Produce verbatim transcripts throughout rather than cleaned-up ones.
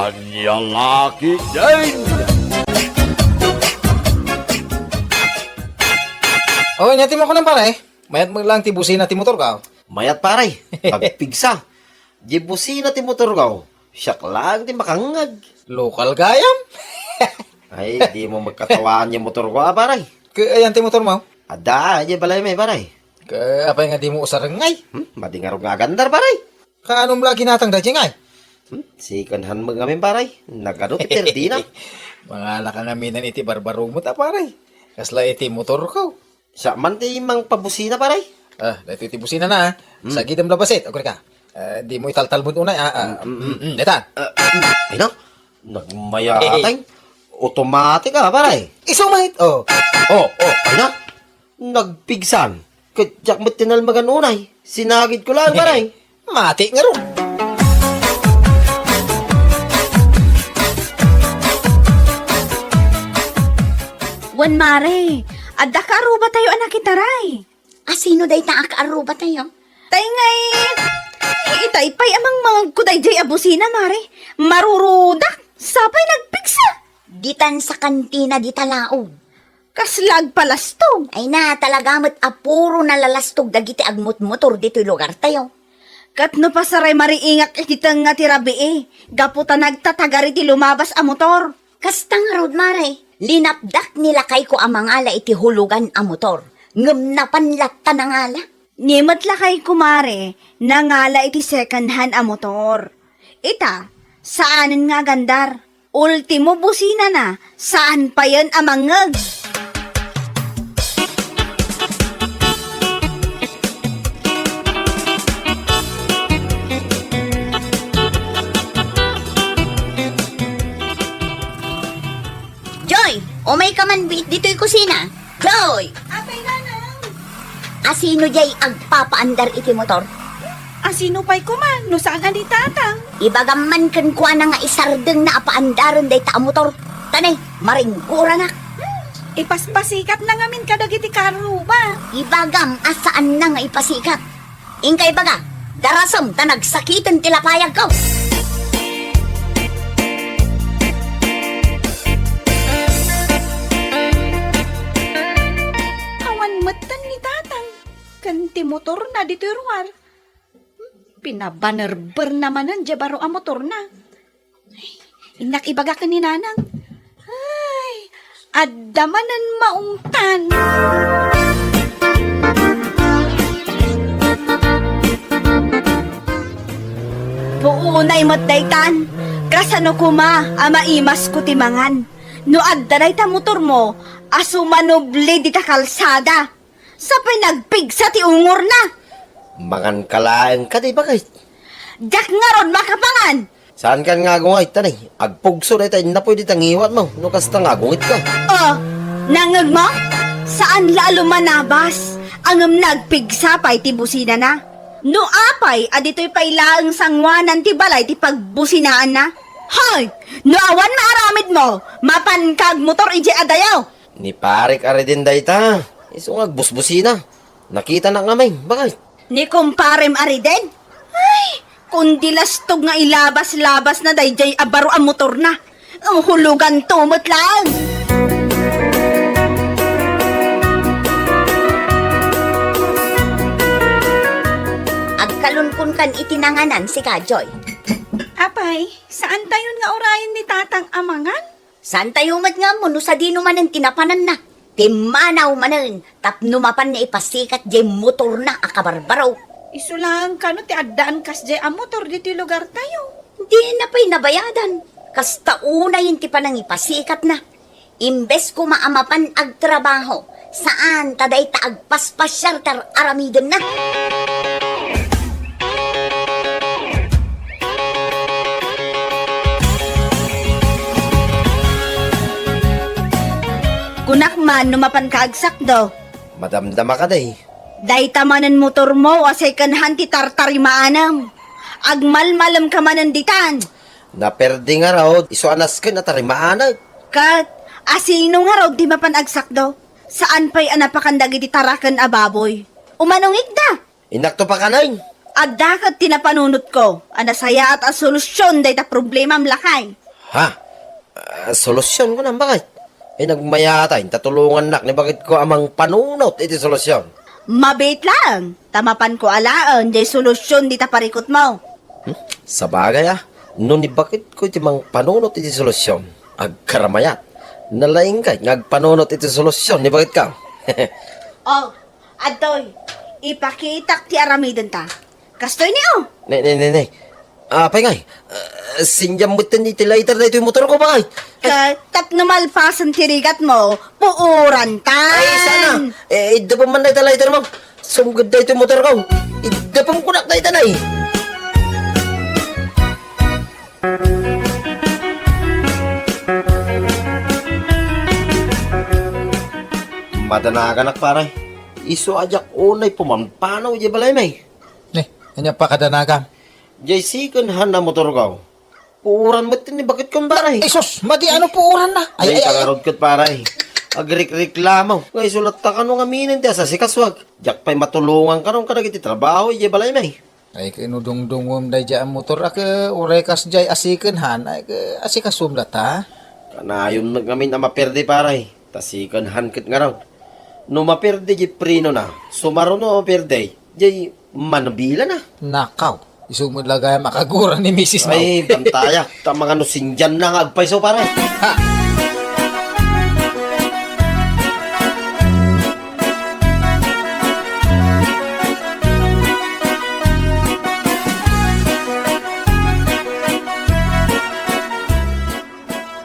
Ania la ketdin? O, ania ti makunak, pare? Mayat met lang ti busina ti motorko. Mayat, pare. Agpigsa. Diay busina ti motorko, siak laeng ti makangngeg. Lokal gayam? Ay, dimo met katawan diay motorko, a, pare. Ket ayan ti motormo? Adda, diay balaymi, pare. Ket apay nga dimo usarengngay? Hmm, madi ngarud nga agandar, pare. Kaanum la ginatang daydiay ngay? Hmm, second hand met ngamin, pare. Nagadu ti perdina. Mangalaka ngamin iti barbarok met, a, pare. Kasla iti motorko. Siak man ti mangpabusina, pare. A, daytoy ti businana, a. Hmm. Sagidem la bassit, agurayka. A, dimo italtalbod unay, a, a. Hmm, hmm, hmm. Hmm, hmm, dayta. A, hmm, ay na. Nagmayateng. Automatic, a, pare. Isu met, o. O, o, ay na. Nagpigsa. Ket diak met tinalmagan unay. Sinagidko laeng, pare. Mati ngarud. Wen, mare, adda kaarrubatayo a nakitaray. A, sino dayta a kaarrubatayo? Tay ngay, itay pay a mangmangegko daydiay a busina, mare. Marurudak. Sapay nagpigsa. Ditan sa kantina dita laog. Kasla agpalastog. Ay na, talaga met a puro nalalastog dagiti agmotmotor ditoy lugartayo. Ket no pasaray mariingak iti tengnga ti rabii, gapu ta nagtatagari ti lumabas a motor. Kasta ngarud, mare, linapdak ni lakayko a mangala iti hulugan a motor, ngem napan latta nangala. Ni met lakayko, mare, nangala iti second hand a motor. Ita, saanen nga agandar. Ultimo businana, saan payen a mangngeg. Joy, umayka man biit ditoy kusina. Joy! Apay, nanang? Asino jay agpapaandar iti motor? Asino pay koma no saan a ni tatang? Ibagam man kenkuana nga isardengna a paandaren dayta a motor. Tanay, maringgoranak. Ipaspasikatna ngamin kadagiti kaarruba. Ibagam a saanna nga ipasikat. Inka ibaga, darasem ta nagsakiten ti lapayagko. Awan metten ni tatang ken ti motorna ditoy ruar. Pinabanerberna manen diay baro a motorna. Innak ibaga ken ni nanang. Ay, adda manen maungtan. Puunay met daytan. Kasano koma a maimasko ti mangan? No adda dayta motormo a sumanubli dita kalsada. Sapay nagpigsa ti ungorna. Manganka laeng kadi, baket? Diak ngarud makapangan. Saankan nga agungit, tanay. Agpugso dayta innapuy dita ngiwatmo, no kasta nga agungitka. O, nangngegmo? Saan la a lumanabas, ngem nagpigsa pay ti businana. No apay a ditoy pay laeng sanguanan ti balay ti pagbusinaanna? Hoy! No awan maaramidmo, mapanka agmotor idiay adayo. Ni parek Ariden dayta, isu nga agbusbusina. Nakitanak ngamin, baket? Ni kumparem Ariden? Ay, kundi lastog nga ilabas-labasna daydiay a baro a motorna. Ang huluganto met laeng. Agkalunkunkan iti nanganan, sika, Joy. Apay, saantayon nga urayen ni tatang a mangan? Saantayo met nga ammo no sadino manen ti napananna. Timmanaw manen tapno mapanna ipasikat diay motorna a kabarbaro. Isu laeng kano ti addaan kasdiay a motor ditoy lugartayo? Dina pay nabayadan. Kasta unayen ti panangipasikatna. Imbes koma a mapan agtrabaho, saan ta dayta agpaspasiar ti ar-aramidenna. Kunak man no mapanka agsakdo. Madamdama kadi. Dayta manen motormo a second hand ti tartarimaanem. Agmalmalemka manen ditan. Naperdi ngarud, isu a nasken a tarimaanek. Ket, asino ngarud ti mapan agsakdo? Saan pay a napakan dagiti taraken a baboy. Umano ngikda? Innakto pakanen. Adda ket ti napanunotko a nasayaat a solusion dayta problemam, lakay. Ha? Ah, solusion kunam, bakit? Ay, nagmayatay, ta tulongannak ni bakitko a mangpanunot iti solusion. Mabiit laeng, ta mapanko alaen jay solusion dita parikutmo. Hmm? Sabagay, ah, no ni bakitko iti mangpanunot iti solusion, agkaramayat. Nalaingkay nga agpanunot iti solusion ni bakitko. Oh, adtoy, ipakitak ti aramidenta. Kastoy ni, oh. Ne, ne, ne, ne. Apay ngay, ah, sindiam metten iti lighter daytoy motorko, bakit? Ket tapno malpasen ti rigatmo, puorantan. Ay, sana. Eh, iddapem man dayta lightermo. Sumged daytoy motorko. Iddapem kunak dayta, nay. Madanaganak, pare. Isu a diak unay pumampanaw idiay balaymi. Ne, ania pakadanagam? Jay second hand a motorko. Puoran met ni bakitko, pare. Ay, sus, madi ano puoranna? Ay, ay, ay, ay. Ngarud ket, pare. Agrekreklamo. Nga isu latta kano ngamin ti asasikasoak. Diak pay matulongan kano kadagiti trabaho idiay balaymi. Ay, ket no dungdungngem daydiay a motor, a ket uray kasdiay a second hand, ay, ket asikasom latta. Kanayon met ngamin a maperde, pare. Ta second hand ket ngarud. No maperde diay prenona, sumaruno a maperde, diay manabilana. Nakaw, isu met la gayam a kagura ni misis mo. Ay, bantayak, ta mangano sindianna nga agpayso, pare. Ha!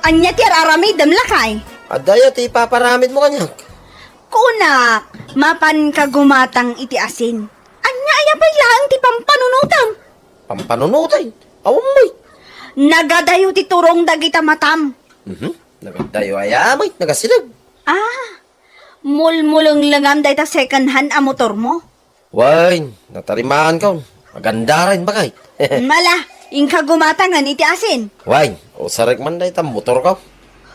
Ania ti ar-aramidem, lakay? Adda aya ti ipaparamidmo kaniak? Kunak, mapanka gumatang iti asin. Ania aya pay laeng ti pampanunotam? Pampanunoten? Awan met. Nagadayo ti turong dagita matam. Mhm. Nagadayo aya met, nagasideg. Ah, mulmulenglengam dayta second hand a motormo. Wen, natarimaanko. Agandaren, bakit? Mala, inka gumatangen iti asin. Wen, usarek man dayta motorko.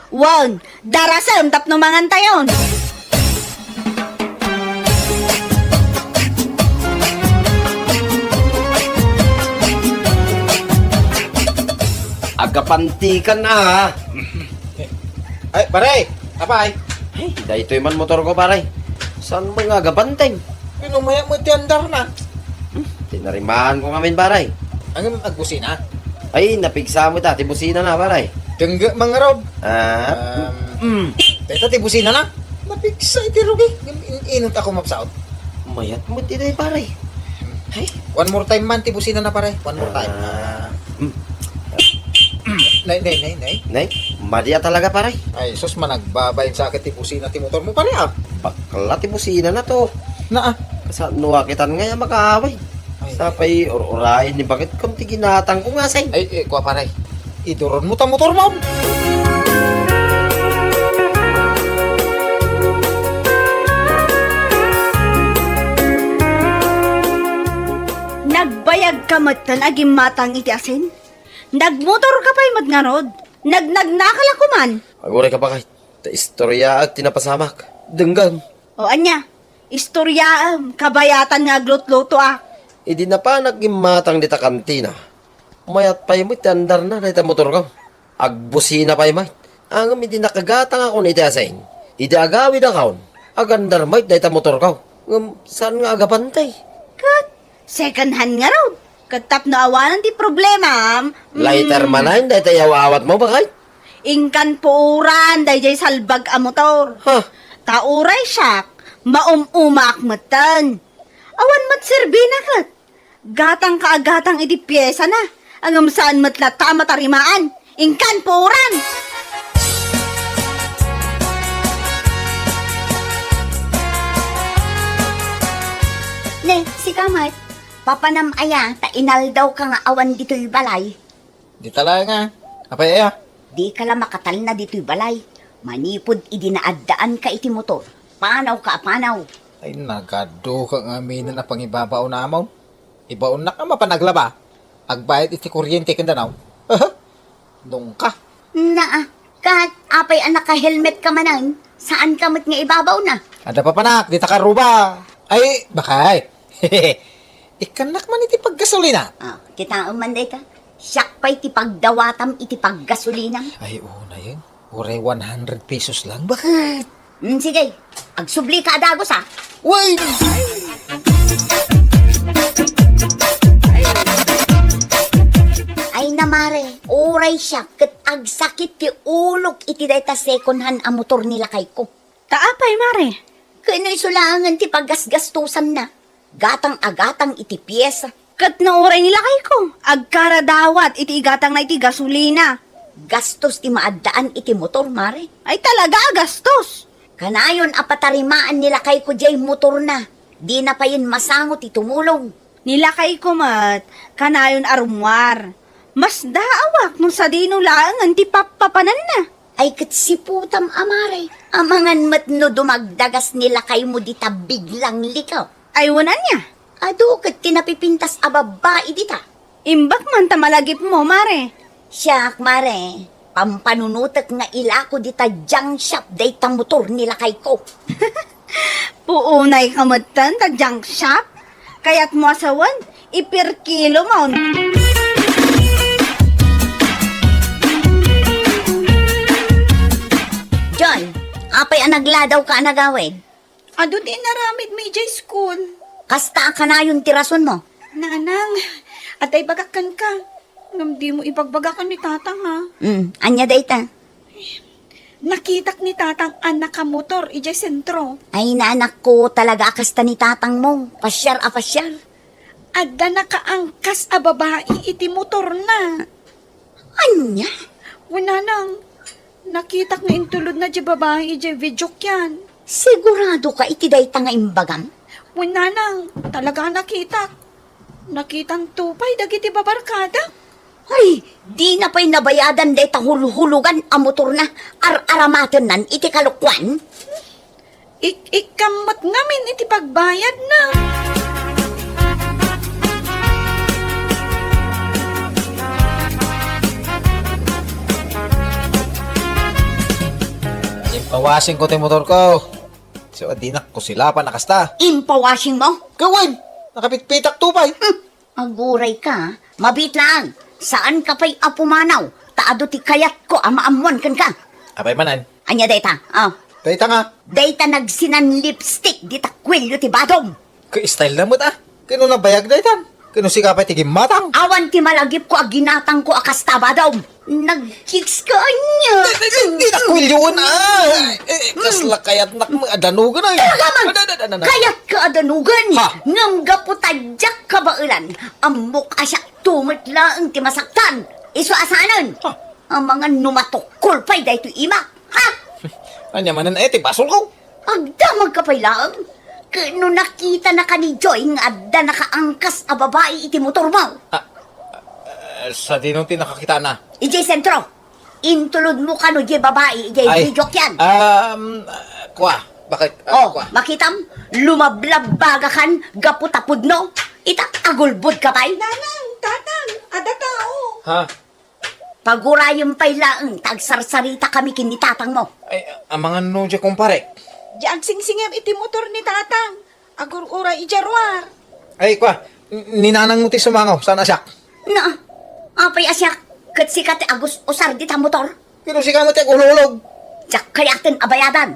Wen, darasem tapno mangantayon. Agapantikan, ah. Ay, pare! Apay? Ay, daytoy man motorko, pare. Saan mo nga agabanteng? Pinumayak mo ti andarna. Hmm, tinarimaan ko ngamin, pare. Ang agbusina? Ay, napigsa mo ta, ti businana, pare. Dengge mangarod. Ah. Um, mm. Teta ti businana? Napigsa iti rugi. In-, in-, inot ako mapsaot. Mayat mo ti day, pare. Ay. One more time man ti businana, pare. One more time. Ah. Mm. Nay, nay, nay, nay. Nay, madi a talaga, pare. Ay, sus, managbabain sa akin ti busina ti motor mo, pare, ah. Bakla ti businana to. Na, ah. Sa nuwakitan nga ya makaaway. Ay. Sa pay ur-urayen ni bakit kun ti ginatang ko nga, say. Ay, eh, kuwa, pare. Iduron mo ta motor mo. Nagbayag ka met tan agimmatang iti asin? Nagmotor ka pay met ngarud? Nagnagnaka la koman? Aguray ka, bakit? Ta istoryaak ti napasamak. Denggem. O ania? Istoryaem, kabayatan nga aglutlutoak. Idi napanak gimmatang dita kantina, mayat pay met ti andarna dayta motorko. Agbusina pay met. Ngem idi nakagatangakon iti asin, idi agawidakon, agandar met dayta motorko. Ngem saan nga agabantay? Ket second hand ngarud. Ket tapno awanen ti problema, mm. Lighter manen dayta iyaw-awatmo, bakit? Inkan puoran daydiay salbag a motor. Ha? Ta uray siak, maum-umaak metten. Awan met serbina ket. Gatang ka a gatang iti piesana. Ngem saan met latta a matarimaan. Inkan puoran! Ne, sika met, papanam aya ta inaldaw ka nga awan ditoy balay? Dita laeng a. Apay aya? Dika la makatalna ditoy balay. Manipud idi naaddaanka iti motor, panawka a panaw. Ay, nagadu ka nga aminen a pangibabaon amon. Ibaonnak a mapan aglaba. Agbayad iti kuryente ken danaw. Dungka. Naa, kat apay a naka-helmet ka manen, saan ka met nga ibabawna? Adda papanak, dita karuba. Ay, bakay. Ikkannak man iti paggasolina. Ah, kitaem man dayta. Siak pay ti pagdawatam iti paggasolina. Ay, unayen. Uray one hundred pesos lang. Bakit? Hmm, sige. Agsubli ka a dagus, ah. Way! Ay na, mare, uray siak ket agsakit ti ulok iti dayta second hand a motor ni lakayko. Ta apay, mare? Ken no isu laengen ti paggasgastosanna. Gatang a gatang iti piesa. Ket no uray ni lakayko, agkaradawat iti igatangna iti gasolina. Gastos ti maaddaan iti motor, mare. Ay, talaga a gastos. Kanayon a patarimaan ni lakayko diay motorna. Dina payen masango ti tumulong. Ni lakayko met, kanayon a rummuar. Masdaawak no sadino laengen ti pappapananna. Ay, ket siputam a mare, amangan met no dumagdagas ni lakaymo dita biglang likaw. Ay, wen ania? Adu ket ti napipintas a babbai dita. Imbag man ta malagipmo, mare. Siak, mare, pampanunotek nga ilako dita junk shop dayta motor ni lakayko. Puunay ka metten ta junk shop? Kayatmo a sawen, ipirkilomon. Joy, apay a nagladaw ka a nagawid? Adu ti inaramid mi idiay school. Kasta a kanayon ti rason mo? Nanang, adda ibagak kenka. Ngem dimo ibagbaga ken ni tatang, ha? Mm, ania dayta? Nakitak ni tatang a nakamotor idiay sentro. Ay, naanakko, talaga a kasta ni tatang mo. Pasiar a pasiar. Adda nakaangkas a babai iti motorna. Ania? Wen nanang, nakitak nga intulodna diay babai idiay videokean. Sigurado ka iti dayta nga imbagam? Wen nanang, talaga a nakitak. Nakitanto pay dagiti babarkadak. Ay, dina pay nabayadan dayta hulhulogan a motorna, ar-aramatennan iti kalokuan. Ik-, ikkam met ngamin iti pagbayadna. Impawasingko ti motorko. So, dinak kusilapan a kasta. Impawasingmo? Kawen! Nakapitpitakto pay. Hmm. Aguray ka, mabiit laeng. Saan ka pay a pumanaw, ta adu ti kayatko a maammuan kenka. Apay manen? Ania dayta? Ah. Dayta nga. Dayta nagsinan lipstick dita kuelio ti badom. Ka-style na met, ah. Kano nabayag daytan? Kano sika pay ti gimmatang? Awan ti malagipko a ginatangko a kasta, badom. Nag-chicks ka ania? Di, di, di, di na kuelyoen, ah. Eh, eh, kasla kayatnak nga adanugan, ay. Talaga man. Ada, ada, ada, ada. Kayatka adanugan. Ha? Ngem gapu ta diak kabaelan, ammok a siak to met laeng ti masaktan. Isu a saanen. Ha? Amangan no matukkol pay daytoy imak. Ha? Ania manen, eh, ti basolko? Agdamagka pay laeng. Ket no nakitanaka ni Joy nga adda nakaangkas a babai iti motormo. Ah, ah, sadino ti nakakitana? Idiay sentro. Intulodmo kano diay babai idiay videokean. Um, ah, kua, bakit? Ah, oh, kua. Makitam, lumablabbagakan gapu ta pudno. Ita, agulbodka pay. Nanang, tatang, adda tao. Ha? Pagurayem pay laeng ta agsarsaritaka ken ni tatangmo. Ay, amangan no diay kumparek. Diay agsingsingir iti motor ni tatang. Agur-uray idiay ruar. Ay, kua, n-, ni nanangmo ti sumangaw, saan a siak? Na, apay a siak, ket sika ti agus-usar dita motor? Pero sika met ti agulolog. Diak kayaten a bayadan.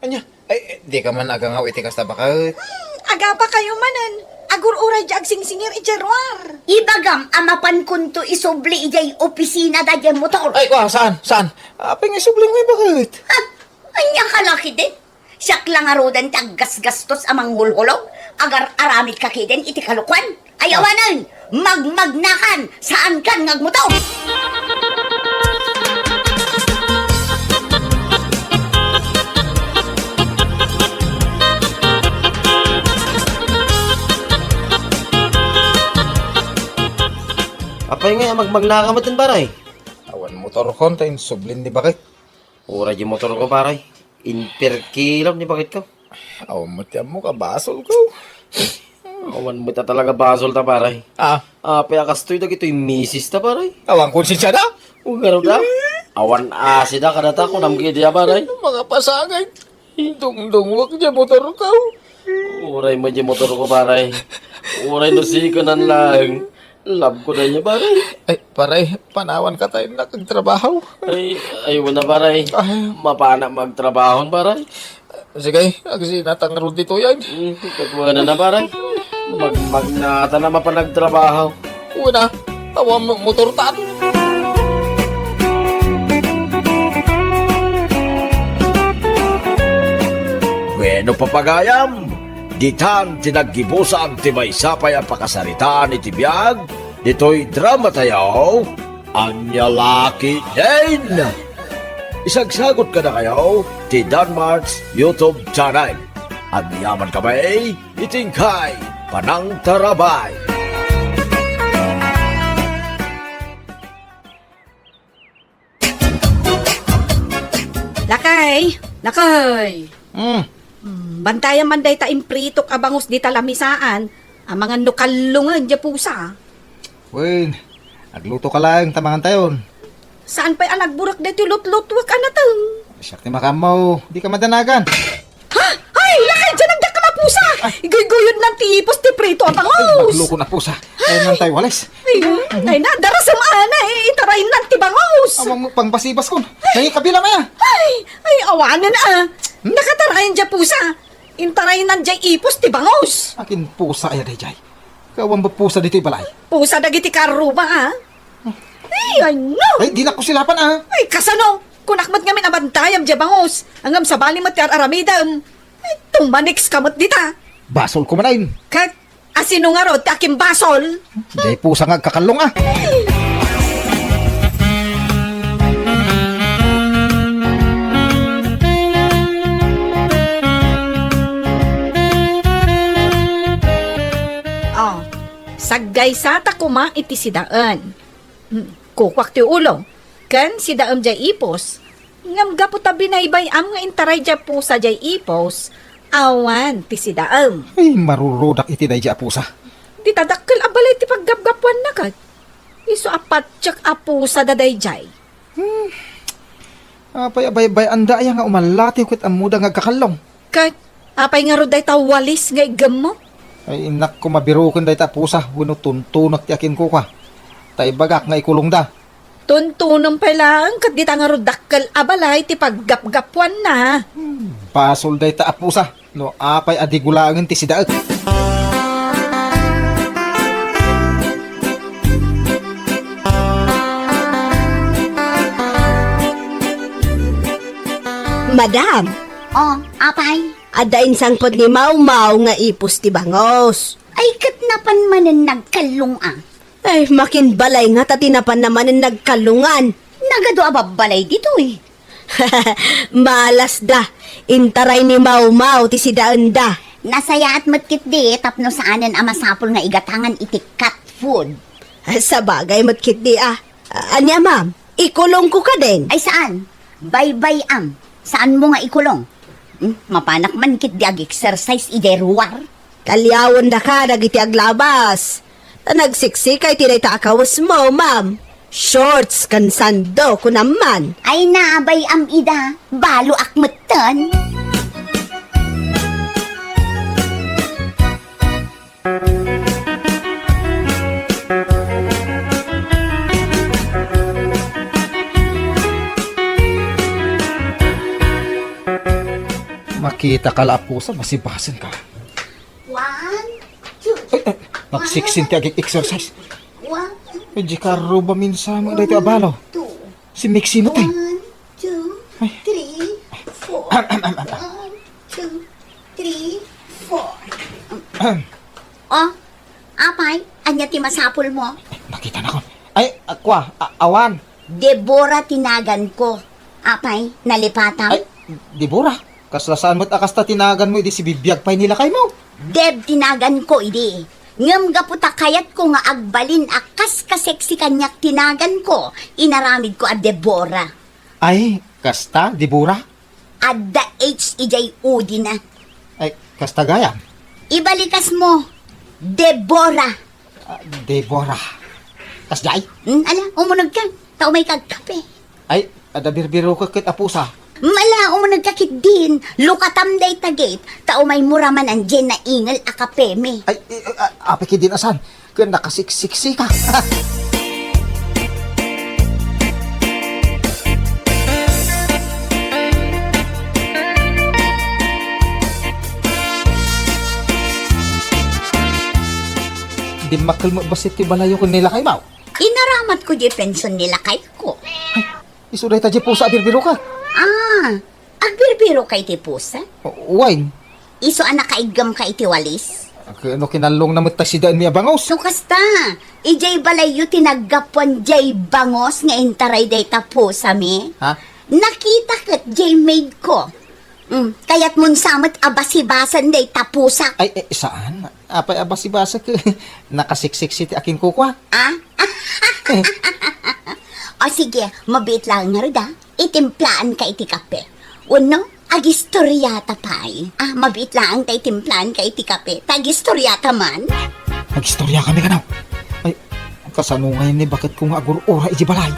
Ania? Ay, eh, dika man agangaw iti kasta, baket. Hmm, agapakayo manen. Agur-uray diay agsingsingir idiay ruar. Ibagam a mapankonto isubli idiay opisina daydiay motor. Ay, kua, saan? Saan? Apay nga isubli mo, baket? Ha? Ania ka la ketdin? Siak la ngaruden ti aggasgastos a manghulhulog, agar-aramidka ketdin iti kalokuan. Ay, awanen! Magmagnakan! Saankan nga agmotor! Apay nga, magmagnaka met, pare? Awan motorkon ta insublin ni baket. Uray diay motorko, pare. Imperkilom ni baketko. Awan met ti ammok a basolko. Awan met a talaga basolta, pare. Ah. Apay a kastoy dagitoy misista, pare? Awan konsensiada? O, ngarud a? Awan asida kadata, kunam kadi a, pare? Mga pasangay. Dungdungwak diay motorko. Uray met diay motorko, pare. Uray no sikanan laeng. Love ko dayta, pare. Ay, pare, panawanka ta innak agtrabaho. Ay, ay, wala, pare. Ay. Mapanak magtrabaho, pare. Sige, agsinata ngarud ditoy, ay. Hmm, ket wen a, pare. Mag-, magnata na mapan agtrabaho. Wen a, awan mo-, motortan. Bueno, papagayam, ditan ti naggibusan ti maysa pay a pakasaritaan iti biag ditoy dramatayo, Ania La Ketdin. Isagsagut kadakayo ti Danmart's YouTube channel. Agyaman kami iti inkay panangtarabay. Lakay! Lakay! Hmm. Hmm, bantayam man dayta impritok a bangus dita lamisaan, amangan no kallungen diay pusa. Wen, aglutoka laeng ta mangantayon. Saan pay a nagburak daytoy lutlutuek a nateng? Siak ti makaammo, dika madanagan. Ha? Ay, lakay diay, nagdakkel a pusa! Ay. Iguygoyodnan ti ipos ti prito a bangus! Ay, maglukon a pusa. Ay, nantay walis. Ay, ay, nadarasem a, eh, intaraynan ti bangus! Awan mo pangbasibaskon. Ay. Nangikabila maya. Ay, ay, awanen a. Hmm? Nakatarayan diay pusa. Intaraynan diay ipos ti bangus. Akin pusa aya daydiay? Awan ba pusa ditoy balay? Pusa dagiti karruba, a. Ay, ay, no! Ay, dinak ko silapan, a. Ay, kasano? Kunak met ngamin a bantayam diay bangus. Ngem sabali met ti ar-aramidem. Ay, tumanekska met dita. Basol ko manen. Ket, asino ngarud ti akimbasol? Diay pusa nga agkakallong, a. Ay! Oh, saggaysata koma iti sidaen. Hmm, kukuak ti ulo. Ken sidaem diay ipos. Ngem gapu ta binaybay-am nga intaray diay pusa diay ipos, awan ti sidaem. Ay, marurudak iti daydiay a pusa. Dita dakkel a balay ti paggapgapuanna ket. Isu a patiek a pusa da daydiay. Hmm. Apay a baybay-anda aya nga umallatiw ket ammoda nga agkakallong? Ket apay ngarud dayta walis nga iggemmo? Ay, innak ko mabiroken dayta a pusa wenno tuntonek ti akinkukua. Ta ibagak nga ikulongda. Tuntonem pay laeng ket dita ngarud dakkel a balay ti paggapgapuanna. Hmm, basol dayta a pusa. No apay a digo laengen ti sidaek. Madam! Oh, apay? Adda insangpet ni Mawmaw nga ipos ti bangus. Ay, ket napan manen nagkallong a. Ay, makinbalay nga ta ti napanna manen nagkallongan. Nagadu a babbalay ditoy. Malasda. Intaray ni Mawmaw ti sidaenda. Nasayaat met ketdi tapno saanen a masapul nga igatangan iti cat food. Sabagay met ketdi, a. Ania, ma'am? Ikulongko kadin? Ay, saan? Baybay-am. Saanmo nga ikulong? Hmm, mapanak man ketdi ag-exercise idiay ruar. Kaliawendaka dagiti aglabas. Ta nagsiksikay ti dayta a kawesmo, ma'am. Shorts ken sando, kunam man. Ay, naabay-am ida. Baloak metten. Makitaka la a pusa, masibasenka. One, two. Ay, ay, nagsiksin ti agi-exercise. One, two. Ay, di karruba minsan mo daytoy a balo. Two. Si Mixi mo, tay. One, two, three, four. One, two, three, four. Oh, apay, ania ti masapulmo? Makita na ko. Ay, a, kua, a-, awan. Debora ti naganko. Apay, nalipatam? Ay, Debora, kasla saan met a kasta ti naganmo idi sibibiag pay ni lakaymo? Deb ti naganko idi. Ngem gapu ta kayatko nga agbalin a kas kasexy kaniak ti naganko, inaramidko a Debora. Ay, kasta, Debora? Adda H idiay udina. Ay, kasta gayam? Ibalikasmo, Debora. Ah, Debora. Kasdiay? Hmm, ala, umunegka. Ta umayka agkape. Ay, adda birbirokek ket a pusa. Mala, umunegka ketdin, lukatam dayta gate, ta umaymo ra manen diay naingel a kapemi. Ay, eh, eh, ah, apay ketdin a saan? Ken nakasiksiksi ka. Dimmakkel met bassit ti balayyo ken ni lakaymo. Inaramatko diay pension ni lakayko. Ay, isu dayta diay pusa a birbiroka. Ah, agbirbiroka iti pusa? O, wen. Isu a nakaiggamka iti walis? Ket no kinallongna met ta sidaenmi a bangus. No kasta, idiay balayyo ti naggapuan diay bangus nga intaray dayta pusami. Ha? Nakita ket diay maidko. Mm, kayatmon sa met a basibasen dayta pusak? Ay, eh, saan? Apay a basibasek? Nakasiksiksi ti akinkukua. Ah? O sige, mabiit laeng ngarud a. Itimplaanka iti kape. Wenno, agistoriata pay. Ah, mabiit laeng ta itimplaanka iti kape. Ta agistoriata man. Agistoriakami kano? Ay, kasano ngayen ni baketko nga agur-ura iti balay?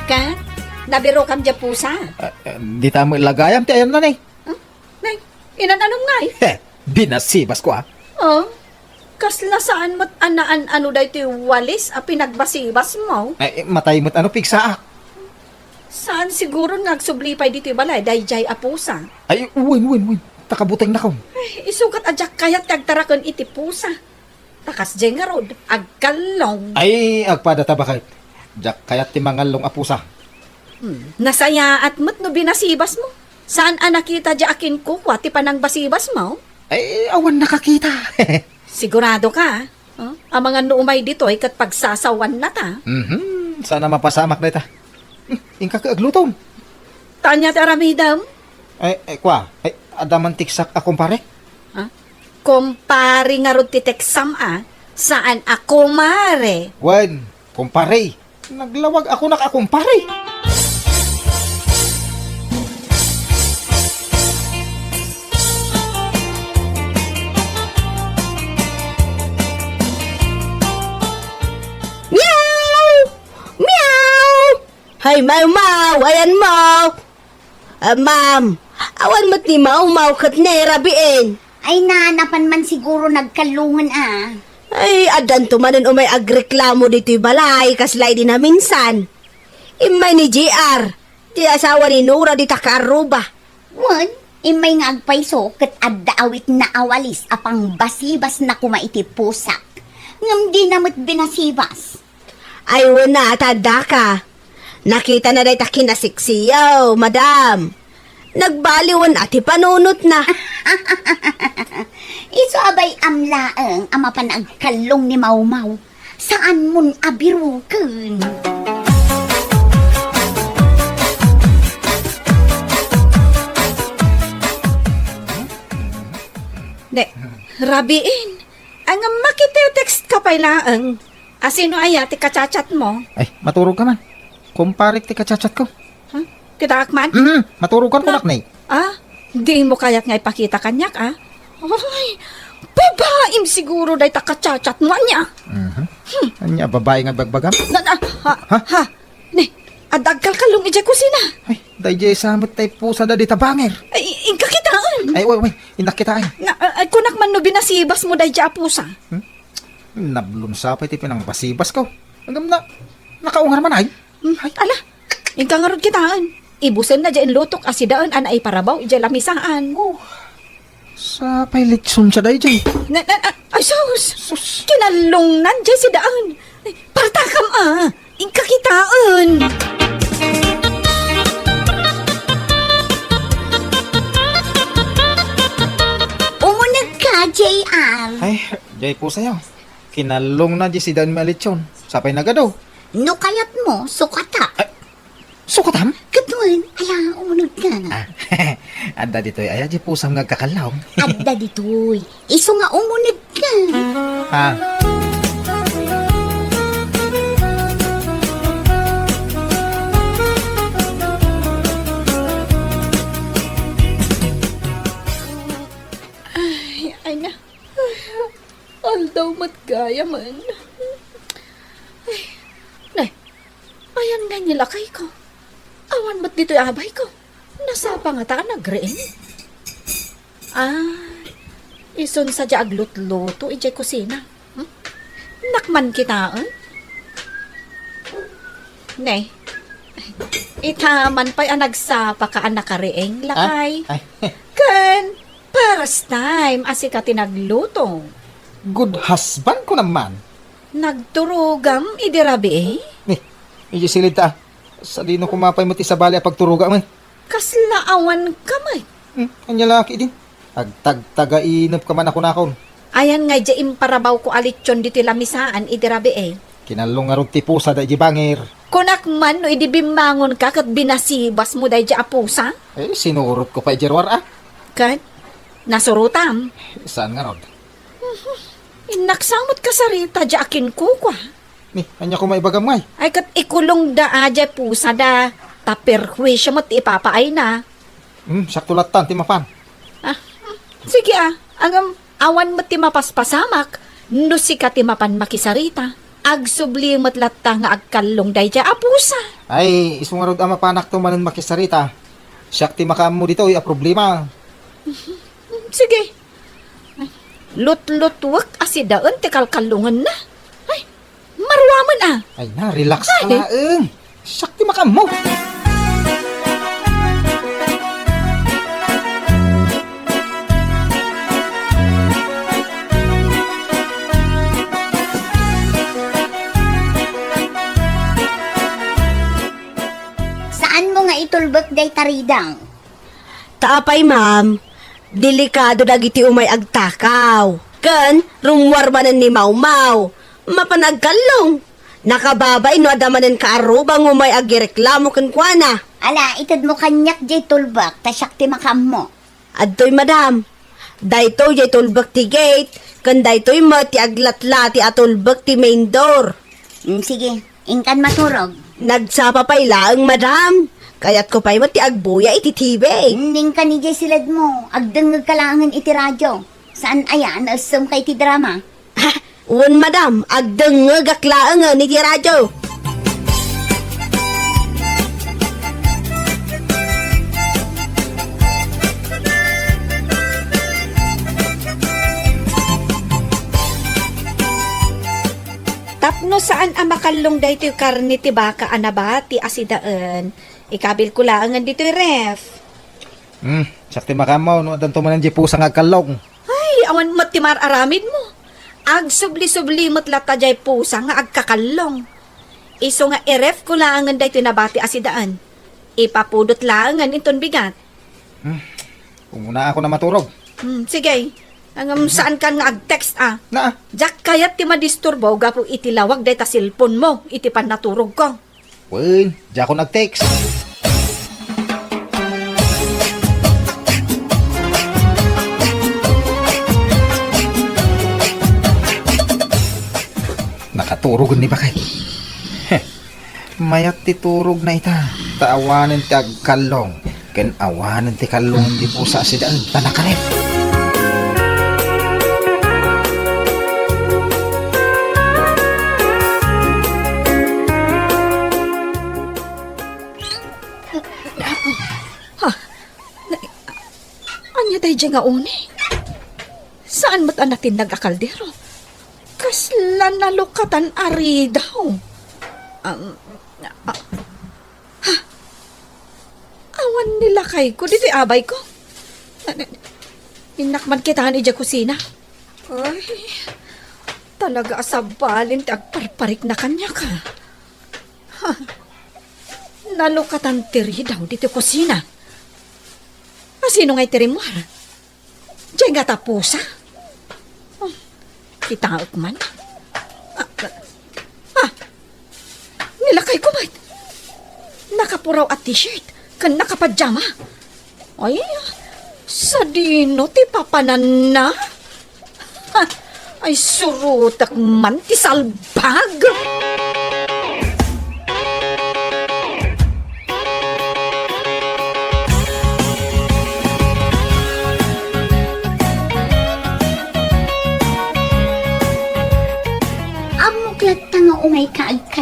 Ket, nabirokam diay pusa? Ah, ah, dita met la gayam ti ayanna, ne. Huh? Nay, inan-anom ngay? He, binasibasko, ah. Oh, kasla saan met a naan-ano daytoy walis a pinagbasibasmo? Ay, matay met a no pigsaak. Saan siguron nga agsubli pay ditoy balay daydiay a pusa? Ay, wen, wen, wen. Ta kabutengnakom. Ay, isukat a diak kayat nga agtaraken iti pusa. Ta kasdiay ngarud, agkallong. Ay, agpada ta baket. Diak kayat ti mangallong a pusa. Hmm, nasayaat met no binasibasmo. Saan a nakita diay akinkukua ti panangbasibasmo? Ay, awan nakakita. Sigurado ka, ah? Oh, amangan no umay ditoy ket pagsasawanna ta. Mhm, saan a mapasamak dayta. Hmm, inka ket aglutom. Ania ti aramidem? Ay, ay, kua, ay, adda man tiksak a kumpare? Ha? Kumpare ngarud ti teksam a, saan a kumare. Wen, kumpare. Naglawag a kunak a kumpare. Miau! Miau! Hay, Mawmaw, ayanmo! Ah, ma'am, awan met ni Mawmaw ket ni Rabiin. Ay, napan man siguro nagkallongen a. Ay, addanto manen umay agreklamo ditoy balay, kasla idi naminsan. Immay ni J R, ti asawa ni Nora dita kaarruba. Wen, immay nga agpayso ket adda awitna a walis a pangbasibasna koma iti pusak. Ngem dina met binasibas. Ay, wen a, ta addaka. Nakitana dayta kinasiksiyo, madam. Nagbaliwen a ti panunotna. Isu a bay-am laeng a mapan agkallong ni Mawmaw. Saanmon a biroken. Ne, Rabiin, ang makitetext ka pay laeng. Asino aya ti kachatchatmo? Ay, maturogka man. Kumparek ti kachatchatko. Ha? Kitaak man? Mhm, maturogkan kunak ni. Ah? Dimo kayat nga ipakita kaniak, ah? Ay, babaim siguro dayta kachatchatmo, ania? Mhm. Ania, babae nga bagbagam? Na, na, ha, Ha? ha? Ni, adda agkalkallong idiay kusina. Ay, daydiay sa met tay pusada dita banger. Ay, inka kitaen. Ay, way, way, innak kitaen. Na, ay, kunak man no binasibasmo daydiay a pusa. Hmm? Nablon sa pay ti pinangbasibasko. Agam na, nakaungar man ay. Hmm, ala, inka ngarud kitaen. Ibusenna diay inlutok a sidaen a naiparabaw idiay lamisaan. Oh. Sa pay litson sa daydiay. Na, na, na, ay, sus! Sus! Kinallongnan diay sidaen. Ay, partakam a! Inka kitaen! Umuneg ka, J R. Ay, diay pusayo. Kinallongna diay sidaen a litson. Sa pay nagadu. No kayatmo, sukata. Ay, sukatam? Ket wen, ala, umuneg ka. Ah, adda ditoy aya diay pusam nga agkakallong. Adda ditoy. Isu nga umuneg ka. Ah. Met gayamen. Ay, ne, ayan nga ni lakayko. Awan met ditoy abayko. Nasapa ngata a nagriing. Ah, isun sadiay aglutluto idiay kusina. Hmm? Nakman kitaen? Ne, ita man pay a nagsapaka a nakariing, lakay. Ah, ay. Ken, first time a sika ti nagluto. Good husband ko naman. Nagturogam idi rabii? Ne, idiay siled ta. Sadino koma pay met ti sabali a pagturogam, eh. Kasla awanka met? Hmm, ania la ketdin? Agtagtagainepka man a kunakon. Ayan nga idiay imparabawko a litson ditoy lamisaan idi rabii. Kinallong ngarud ti pusa daydiay bangir. Kunak man no idi bimmangonka ket binasibasmo daydiay a pusa? Eh, sinurotko pay idiay ruar, ah. Ket? Nasurotam? Saan ngarud? Innak sa met kasarita diay a kinkukua. Ni, ania koma ibagam ngay? Ay, ket ikulongda a diay pusada. Ta perhuisio met ti ipapaayna. Hmm, siakto lattan ti mapan. Ah, hmm. Sige, ah. Ngem, awan met ti mapaspasamak no sika ti mapan makisarita. Agsubli met latta nga agkallong daydiay a pusa. Ay, isu ngarud a mapanakto manen makisarita. Siak ti makaammo ditoy a problema. Hmm, sige. Lutlutuek a sidaen ti kalkallongenna. Ay, maruamen a. Ay na, relax ka laeng. Siak ti makaammo. Saanmo nga itulbek dayta ridaw? Ta apay, ma'am, delikado dagiti umay agtakaw. Ken rummuar manen ni Mawmaw. Mapan agkallong. Nakababain no adda manen kaarruba nga umay agireklamo kenkuana. Ala, itedmo kaniak diay tulbek, ta siak ti makaammo. Adtoy, madam. Daytoy diay tulbek ti gate, ken daytoy met ti aglatlati a tulbek ti main door. Mm, sige. Inkan maturog. Nagsapa pay laeng, madam. Kayatko pay met ti agbuya iti T V. Inkan idiay siledmo. Agdengngegka laengen iti radio. Saan aya a naessemka iti drama? Ha? Wen, madam. Agdengngegak laengen iti radio. Tapno saan a makallong daytoy karne ti baka a nabati a sidaen, ikabilko laengen ditoy ref. Hmm, siak ti makaammo no addanto manen diay pusa nga agkallong. Ay, awan met ti mar-aramidmo. Agsubli-subli met latta diay pusa nga agkakallong. Isu nga irefko laengen daytoy nabati a sidaen. Ipapudot laengen inton bigat. Hmm, umunaan a maturog. Hmm, sige. Ngem saankan nga ag-text, a. Naa. Diak kayat ti madisturbo gapu iti lawag dayta cellphone-mo iti pannaturogko. Wen, diakon ag-text. Nakaturogen ni baket. Heh. Mayat ti turogna ita, ta awanen ti agkallong, ken awanen ti kallongen ti pusa a sidaen, ta nakaref. Ha? Ania daydiay nga uni? Saan met a natinnag a kaldero? Kasla nalukatan a ridaw. Um, a-, ha? Awan ni lakayko ditoy abayko. Innak man kitaen idiay kusina. Ay, talaga a sabali ti agparparikna kaniak, a. Ha? Nalukatan ti ridaw ditoy kusina. A, sino ngay ti rimmuar? Diay ngata pusa? Oh, kitaek man. A, a, a, ni lakayko met. Nakapuraw a t-shirt ken nakapajama. Ay, sadino ti papananna? Ha, ay, surotek man ti salbag!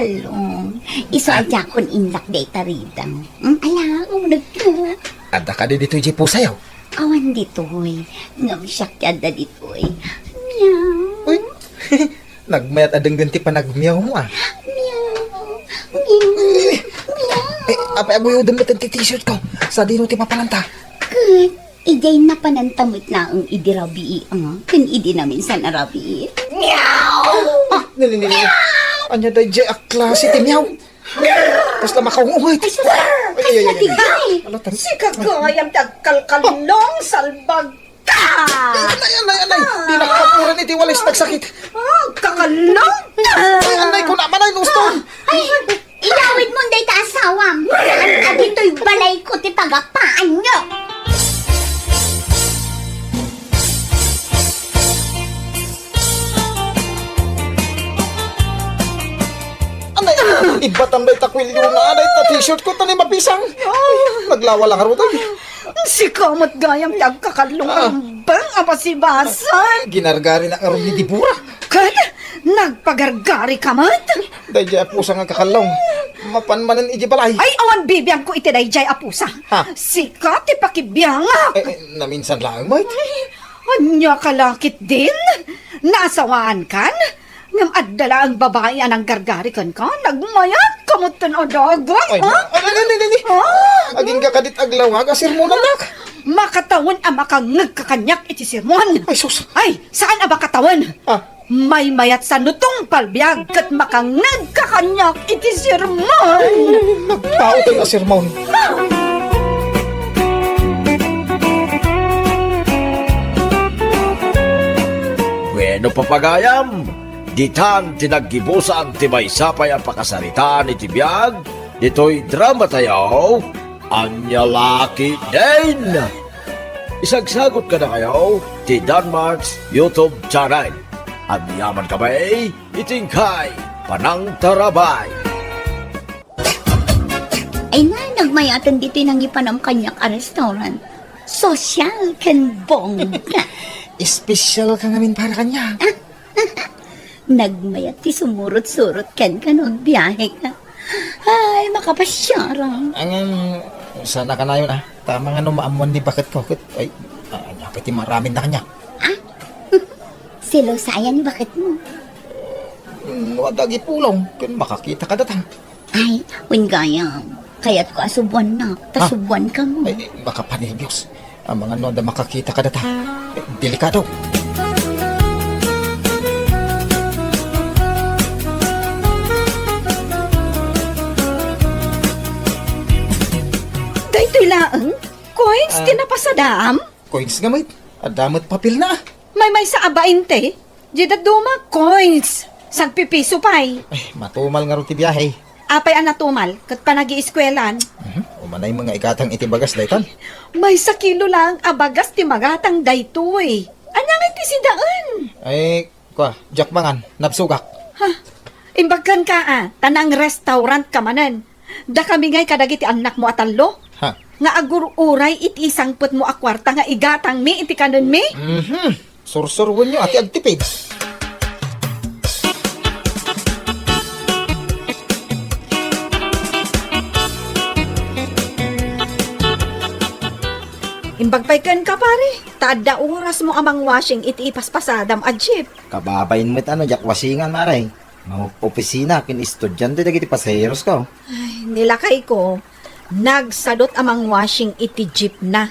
Long, isu a diakon inlak dayta rida. Hmm, ala, umneg ka. Adda kadi ditoy diay pusayo? Awan ditoy. Ngem siak ti adda ditoy. Miau. Uy, nagmayat a denggen ti panagmiaw mo, ah. Miau. Miau. Miau. Eh, apay aguyodem met ti t-shirt ko? Sadino ti mapalanta? Ket, idiay napananta met laeng idi rabii, ah, ken idi naminsan a rabii. Miau! Ah, nini, nini. Ania daydiay a klase ti miau? Kasla makaungungit. Ay, sus! Ay, ay, ay, ay, ay. Kasla di ba? Ala, tan- Sika gayam ti agkalkallong, salbag ka! Anay, anay, anay! Di nakapapuran iti walis, nagsakit. Ah, kakallong! Ay, anay, kuna man ay, Lustong! Ay, iyawid mo dayta asawam. Anta ditoy balayko ti pagapaanyo. Anay, ibatam dayta kuelyo na, dayta t-shirt ko, tan mapisang. Ay, naglawa lang, Rutoy. Sika met gayam ti agkakallong, ah, rumbeng a basibasay. Ginargari na ngarud ni Debora. Ket, nagpagargari ka met? Daydiay a pusa nga agkakallong. Mapan manen iti balay. Ay, awan bibiangko iti daydiay a pusa. Ha? Sika ti pakibiangak. Eh, eh, naminsan laeng met. Ay, ania ka la ketdin? Naasawaan kan? Ngem adda laeng babai a nanggargari kenka, nagmayat ka met ten a dagus, ay, ha? Ay, ay, ay, ay, ay. Ha? Agingga kadit aglawag a sermonanak. Makatawen a makangngeg ka kaniak iti sermon. Ay, sus. Ay, saan a makatawen? Ah. Maymayat sa nutong palbiag ket makangngeg ka kaniak iti sermon. Ay, nagpautay a sermon. Bueno, papagayam, ditan ti naggibusan ti maysa pay a pakasaritaan iti biag ditoy drama tayo, Ania La Ketdin. Isagsagut kadakayo ti Danmark's YouTube channel. Agyaman kami iti inkay panangtarabay. Ay na, nagmayaten ditoy nangipanam kaniak a restaurant. Sosyal ken bongga. Espesyal ka ngamin para kaniak. Nagmayat ti sumurot-surot kenka no agbiahe ka. Ay, makapasiara. Ngem, saan a kanayon, ah. Tama nga no maammuan ni baketko. Ket, ay, ah, ania pay ti maaramidna kaniak? Ah? Selosa aya ni baketmo? No adda agipulong, ken makakita kadata. Ay, wen gayam. Kayatko a subuannak, ta, ah, subuankamo. Ay, baka panerbios. Amangan no adda makakita kadata. Eh, delikado. Daytoy laeng? Coins ti, ah, napasadaam? Coins nga met. Adda met papelna. Maymaysa a bainte. Diay dadduma, coins. Sagpipiso pay. Ay, matumal ngarud ti biahe. Apay a natumal, ket panagieskuelan? Mhm. Umanay met nga igatang iti bagas daytan. Maysa kilo laeng a bagas ti magatang daytoy. Ania ngay ti sidaen? Ay, kua, diak mangan, nabsogak. Ha? Imbag kenka a, ta nang-restaurant ka manen. Dakami ngay kadagiti annakmo a tallo? Ha? Nga agur-uray iti isangpetmo a kuarta nga igatangmi iti kanenmi? Mhm. Sursuruenyo a ti agtipid. Imbag pay kenka, pare, ta adda orasmo a mangwashing iti ipaspasadam a jeep. Kababain met a no diak washingan, mare. Mangopisina ken estudiante dagiti pasaherosko. Ay, ni lakayko, nagsadut a mangwashing iti jeepna.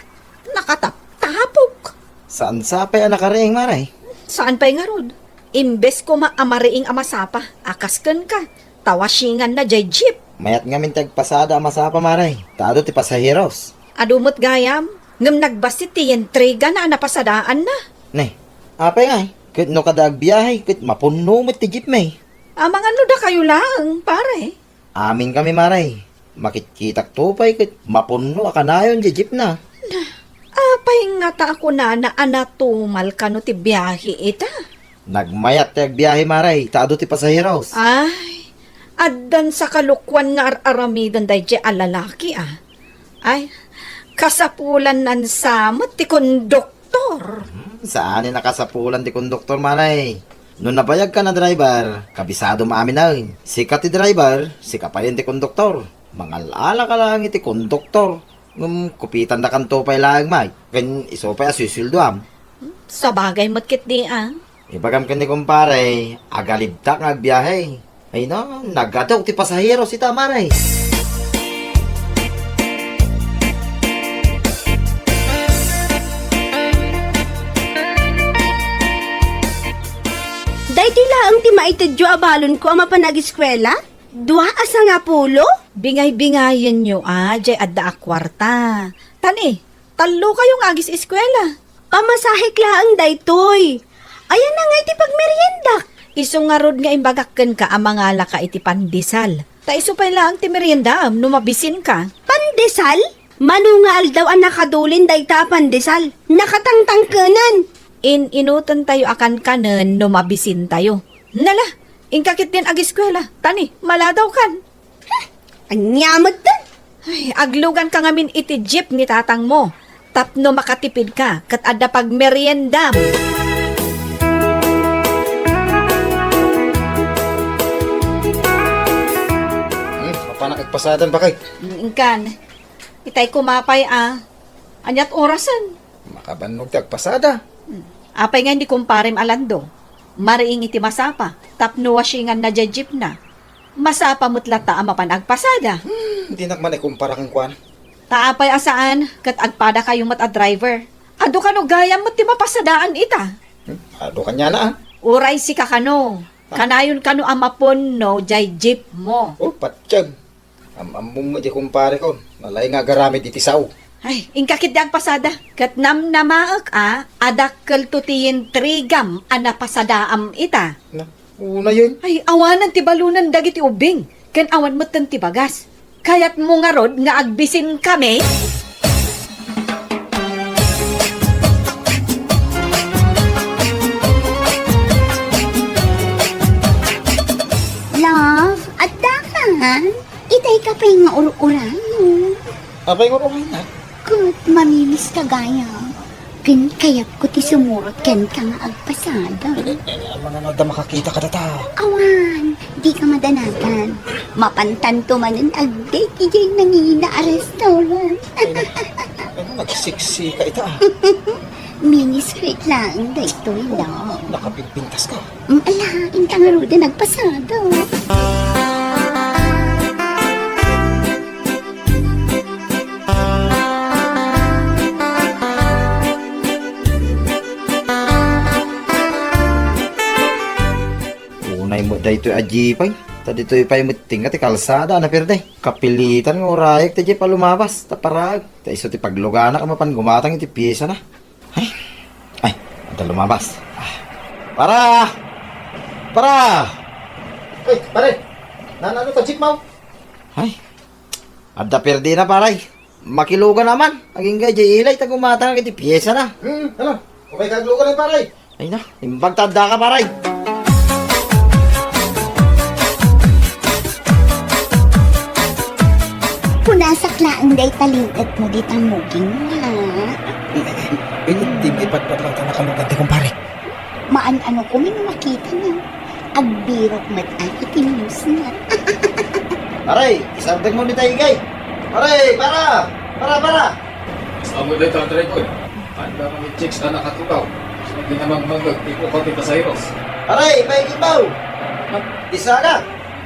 Nakataptapok. Saan sa pay a nakariing, mare? Saan pay ngarud? Imbes koma a mariing a masapa, a kas kenka, ta washinganna diay jeep. Mayat ngamin ti agpasada a masapa, mare, ta adu ti pasaheros. Adu met gayam, ngem nagbassit ti yentrigana a napasadaanna. Ne, apay ngay? Ket no kada agbiahe, ket mapunno met ti jeepmi. Amangan no dakayo laeng, pare. Amin kami, mare. Makitkitakto pay ket mapunno a kanayon diay jeepna. Apay ngata a kunana a natumal kano ti biahe ita? Nagmayat ti agbiahe, mare, ta adu ti pasaheros. Ay, addan sa kalokuan nga ar-aramiden daydiay a lalaki, a. Ay, kasapulannan sa met ti konduktor. Hmm, saan a kasapulan ti konduktor, mare. No nabayagkan a driver, kabisadom amin. Sika ti driver, sika payen ti konduktor. Mangal-ala ka laeng iti konduktor. Ngem kupitandakanto pay laeng, Mike, ken isu pay a susueldoam. Sabagay met ketdi, a. Ibagam ken ni kumpare, agalibtak nga agbiahe. Ay na, nagadok ti pasaheros ita, mare. Daytoy laeng ti maitedyo a balonko a mapan ageskuela? Dua a sangapulo? Bingay-bingayenyo a, jay adda a kuarta. Tani, tallokayo nga agis-eskuela. Pamasahek laeng daytoy. Ayanna ngay ti pagmeriendak? Isu ngarud nga imbagak kenka a mangalaka iti pandesal. Ta isu pay laeng ti meriendaam no mabisinka. Pandesal? Mano nga aldaw a nakadulin dayta a pandesal? Nakatangtangkenen. In-inutentayo a kankanen no mabisintayo. Nala, inka ketdin ageskuela. Tani, maladawkan. Ania metten? Ay, agluganka ngamin iti jeep ni tatangmo tapno makatipidka ket adda pagmeriendam. Hmm, mapanak agpasadan, bakay. Inkan. Itay kumapay a. Aniat orasen? Makabannog ti agpasada. Hmm. Apay nga ni kumparem a Lando? Mariing iti masapa tapno wasinganna diay jeepna. Masapa met latta a mapan agpasada. Hmm, dinak man ikumpara kenkuana. Ta apay a saan ket agpadakayo met a driver? Adu kano gayam met ti mapasadaan ita? Hmm, adu kaniana, a. Uray sika kano. Ah. Kanayon kano a mapunno diay jeepmo. Oh, pattiag. Am-ammom met diay kumpareko. Nalaing nga agaramid iti sao. Ay, inka ketdi agpasada. Ket namnamaek a, a dakkelto ti yintrigam a napasadaam ita. Na, unayen. Ay, awanen ti balunen dagiti ubing, ken awan metten ti bagas. Kayatmo ngarud nga agbisinkami? Love, adda ka? Itay ka pay nga ur-urayo. Apay nga ur-urayo na? Ket mamimis ka gayam. Ken kayatko ti sumurot kenka nga agpasada. Eh, eh, eh, amangan adda makakita kadata. Awan, di ka madanagan. Mapantanto manen agdate idiay nangina a restaurant. Ay, na-, ay, nagsiksika ita, a. Mini skirt laeng daytoy, no? Nakapigpintas ka. Mm, ala, inka ngaruden agpasada. Unay met daytoy a jeep, ay. Ta ditoy pay met tinga ti kalsada a naperde. Kapilitan nga urayek ti jeep a lumabas, ta paraag. Ta isu ti pagluganak a mapan gumatang iti piesana. Ay, ay, adda lumabas. Ah. Para! Para! Ay, pare! Naan-ano ta jeep mo? Ay, adda perdina, pare. Makilugan naman. Agingga, jay ilay, ta gumatang iti piesana. Hmm, ano? Umay kaglugan, pare. Ay na, imbag ta adda ka, pare. Punasak laeng dayta lin-etmo dita muging, ha? Eh, eh, eh, di ba ipatpat lang ta nakalugan ti kumpare? Maan-ano kami no makita na. Agbirok met ay iti news na. Pare, isardeng mo ni Taygay. Pare, para! Para, para! Amo dayta, driver. Adda kami chicks a nakatukaw. Di na magmangag, ikukaw ti pasaheros. Aray, paikimbaw! Isa ka!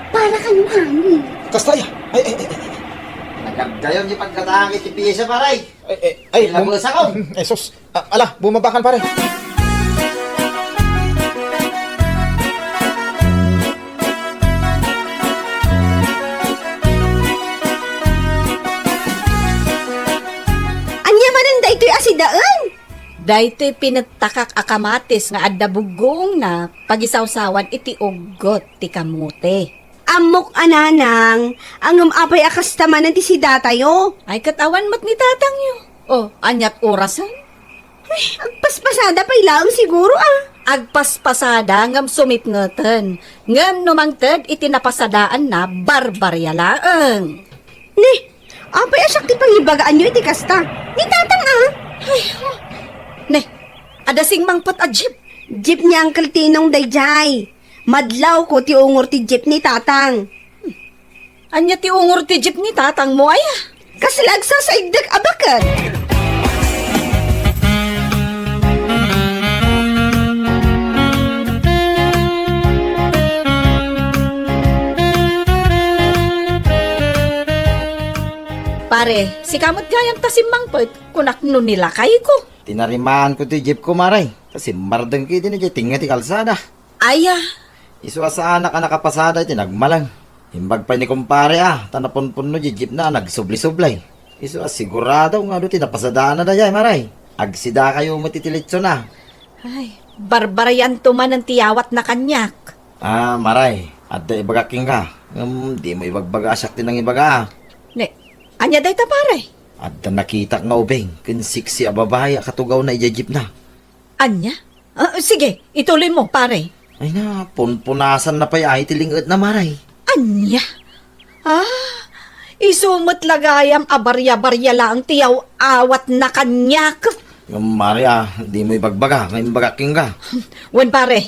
Para kano hangin. Kasta ya. Ay, ay, ay, ay, ay. Nagaggayon ti pagkatangit ti piyesa, paray. Ay, ay, ay, bum-, ilabas ako. Ay, sus. Ah, ala, bumabakan, pare. Ania manen daytoy a sidaen? Daytoy pinettakak a kamatis nga adda buggoongna, pagisawsawan iti uggot ti kamote. Ammok a nanang, ngem apay a kasta manen ti sidatayo? Ay, ket awan met ni tatangyo. Oh, aniat orasen? Ay, agpaspasada pay laeng siguro, a. Agpaspasada ngem sumipngeten. Ngem no mangted iti napasadaanna, barbaria laeng. Ni, apay a siak ti pangibagaanyo iti kasta? Ni tatang, a. Ay, oh. Ne, adda singmangpet a jeep. Jeep ni Uncle Tinong daydiay. Madlawko ti ungor ti jeep ni Tatang. Ania ti ungor ti jeep ni tatangmo, aya? Kasla agsasaidek a baket. Pare, sika met gayam ta simmangpet, kunak no ni lakayko. Tinarimaanko ti jeepko, Mare. Ta simmardengko iti idiay tengnga ti kalsada. Aya. Isu a saanak a nakapasada iti nagmalem. Imbag pay ni kumpare a, ta napunpunno diay jeepna a nagsubli-sublay. Isu a sigurado nga adu ti napasadaanna daydiay, Mare. Agsidakayo met iti lechon a. Ay, barbarianto manen ti yawatna kaniak. Ah, Mare, adda ibagak kenka. Ngem dimo ibagbaga a siak ti nangibaga a. Ne, ania dayta, pare? Adda nakitak nga ubing ken sexy a babai a katugawna idiay jeepna. Ania? Ah, sige, ituloymo, pare. Ay na, punpunasanna pay iti lingetna, Mare. Ania? Ah, isu met la gayam a barya-barya laeng ti yaw-awatna kaniak. Ngem, Mare, ah, dimo ibagbaga nga imbagak kenka. Wen, pare.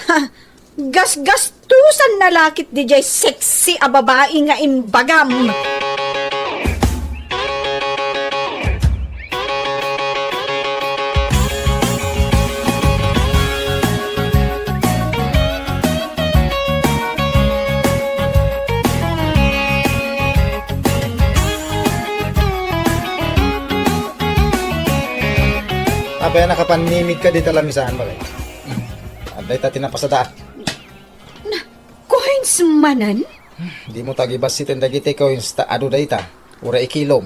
Ha, gasgastusanna la ket diay sexy a babai nga imbagam. Apay a nakapanimig ka dita lamisaan, bagay? Adda ita ti napasada. Na, coins manen? Dimo ta gibassiten dagiti coins ta adu dayta. Uray ikilom.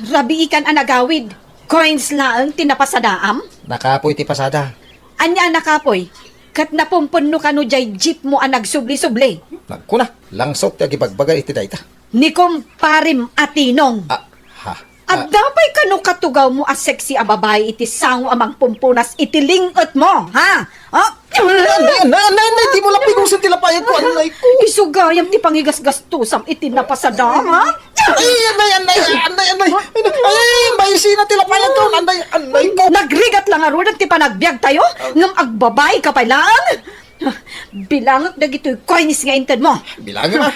Rabiikan a nagawid. Coins laeng ti napasadaam? Nakapoy ti pasada. Ania a nakapoy? Ket napumpunno kano diay jeepmo a nagsubli-subli? Nagkuna, langsot ti agibagbaga iti dayta. Ni kumparem a Tinong. Ah, ha? Adda pay kano katugawmo a sexy a babai iti sango a mangpumpunas iti lingetmo, ha? Ha? Anay, anay, anay, anay, dimo la pinusen ti lapayagko, anay ko. Isu gayam ti pangigasgastusam iti napasada, ha? Ay, anay, anay, anay, anay. Ay, maisina ti lapayagko, anay, anay ko. Nagrigat la ngaruden ti panagbiagtayo, ngem agbabaika pay laeng. Bilangek dagitoy coins nga intedmo. Bilangek, ah.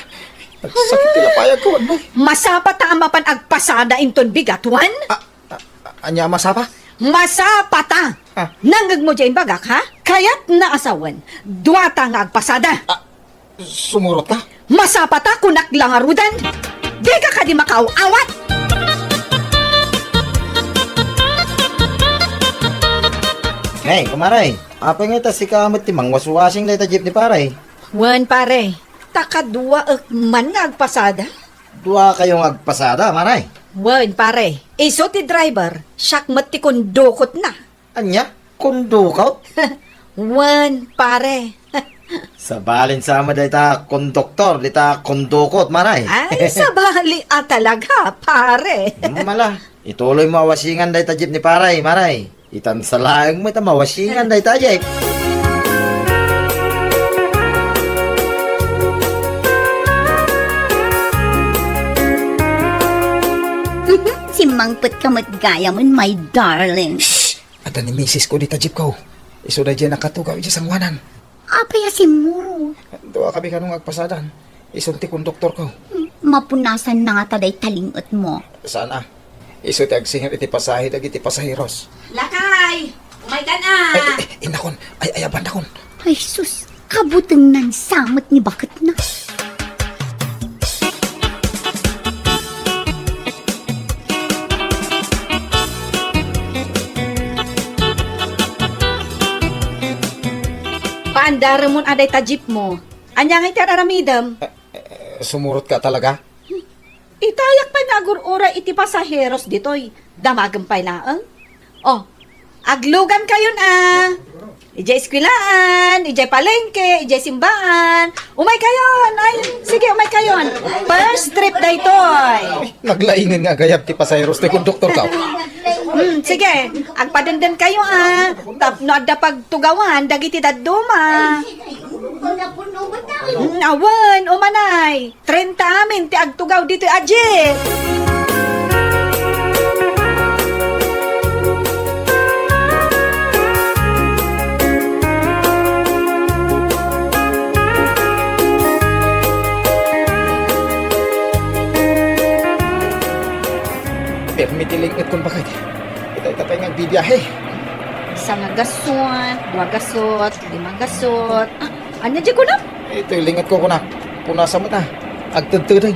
Nagsakit ti lapayagko, anay. Masapata a mapan agpasada inton bigatwan? Ah, ah, ania a masapa? Masapata! Ah. Nangngegmo diay imbagak, ha? Kayatna a sawen, duata nga agpasada. Ah, sumurotka? Masapata, kunak la ngaruden. Dika kadi makaaw-awat! Hey, kumare, apay nga ita sika met ti mangwaswasing dayta jeep ni pare? Wen, pare. Ta kaduaek man nga agpasada. Duakayo nga agpasada, mare? Wen, pare. Isu ti driver, siak met ti kondukotna. Ania? Kondukot? Wen, pare. Sabali sa met dayta konduktor, dita kondukot, mare. Ay, sabali a talaga, pare. Mala, ituloymo a wasingan dayta jeep ni pare, mare. Itan sa laeng met a mawasingan dayta jeep. Simmangpet ka met gayam, my darling. Shh! Adda ni misis ko dita jeep ko. Isu daydiay nakatugaw idiay sangoanan. Apay a simmurot? Duakami kano nga agpasadan. Isun ti konduktor ko. Mapunasan na nga ta dayta lingetmo. Saan a? Isu ti agsingir iti pasahe dagiti pasaheros. Lakay! Umaykan a! Ay, ay, ay, innakon. Ay, ay, abandakon. Ay, sus! Kabutengnan sa met ni baketna. Paandaremon a dayta jeepmo. Ania ngay ti ar-aramidem? Eh, eh, sumurot ka talaga? Itayak pay nga agur-uray iti pasaheros ditoy. Damagem pay laeng. Oh, aglugan kayon a. Idiay eskwelaan, idiay palengke, idiay simbaan. Umay kayon. Ay, sige, umay kayon. First trip daytoy. Naglaingen nga agayab ti pasaheros ti konduktor ka. Hmm, sige, agpadenden kayo a. Tapno adda pagtugawan dagiti dadduma. Hmm, awan, umanay. Trenta amin ti agtugaw ditoy a jeep. Biahe. Sanga gasot, dua gasot, lima gasot. Ah, ania diay kunam? Iti lingetko kunak, punasam met a. Agtedtedeng.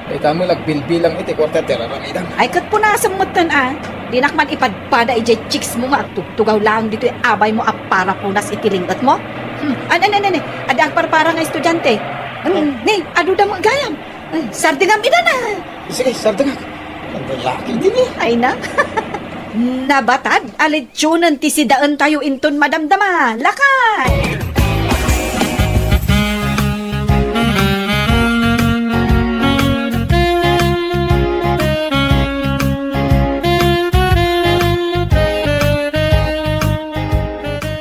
Dayta met agbilbilang iti kuarta ti ar-aramidem. Ay, ket punasam metten a. Dinak man ipadpada idiay chicks mo nga agtugtugaw laeng ditoy abaymo a para punas iti lingetmo. Hmm. An, an, an, an, adda agparpara nga estudiante. Hmm, ni, adu da met gayam. Ay, sardengam ida na. Sige, sardengak. Ang lalaki din eh. Ay na. Nabatad a lechonen ti sidaentayo inton madamdama. Lakay!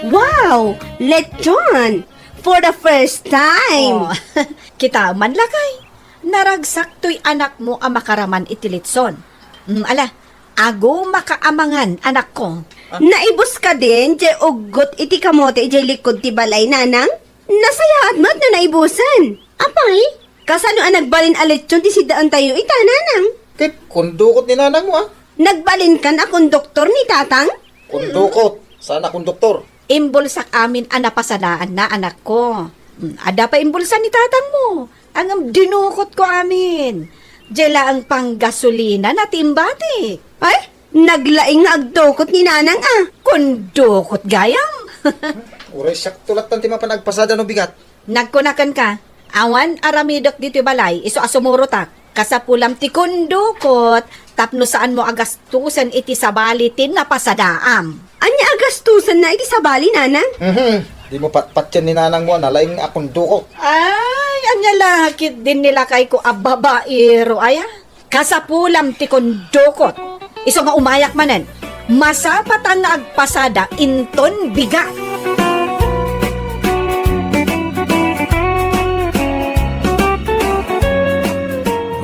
Wow! Lechon! For the first time! Oh, kita man, lakay. Naragsak toy anakmo a makaraman iti litson. Mm, ala, agumaka amangan, anakko. Naibus kadin diay uggot iti kamote idiay likod ti balay, nanang? Nasayaat met no naibusen. Apay, kasano a nagbalin a lechon ti sidaentayo ita, nanang? Ket kondukot ni nanangmo, a? Nagbalinkan a konduktor ni tatang? Kondukot, saan a konduktor? Imbulsak amin a napasadaanna, anakko. Mm, adda pay imbulsa ni tatangmo. Ngem dinukotko amin. Diay laeng panggasolina na ti imbatik. Ay, naglaing nga agdukot ni nanang a. Kondukot gayam. Uray siakto lattan ti mapan agpasada no bigat. Nagkuna kenka, awan aramidek ditoy balay, isu a sumurotak. Kasapulam ti kondukot tapno saanmo a gastusen iti sabali ti napasadaam. Ania a gastusenna iti sabali, nanang? Mhm. Dimo patpatien ni nanangmo a nalaing a kondukot. Ay, ania la ketdin ni lakayko a babaero aya? Kasapulam ti kondukot. Isu nga umayak manen. Masapatan nga agpasada inton bigat.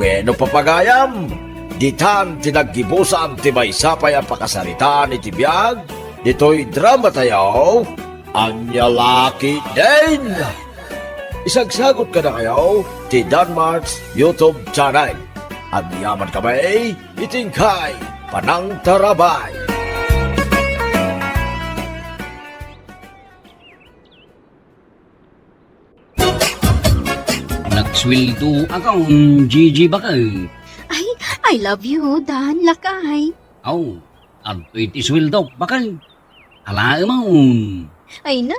Bueno, papagayam, ditan ti naggibusan ti maysa pay a pakasaritaan iti biag ditoy dramatayo, Ania La Ketdin. Isagsagut kadakayo ti Danmart's YouTube channel. Agyaman kami iti inkay panangtarabay. Nagsueldo akon, Gigi baket. Ay, I love you, Dan, lakay. Aw, adtoy ti sueldok, baket. Alaemon. Ay na,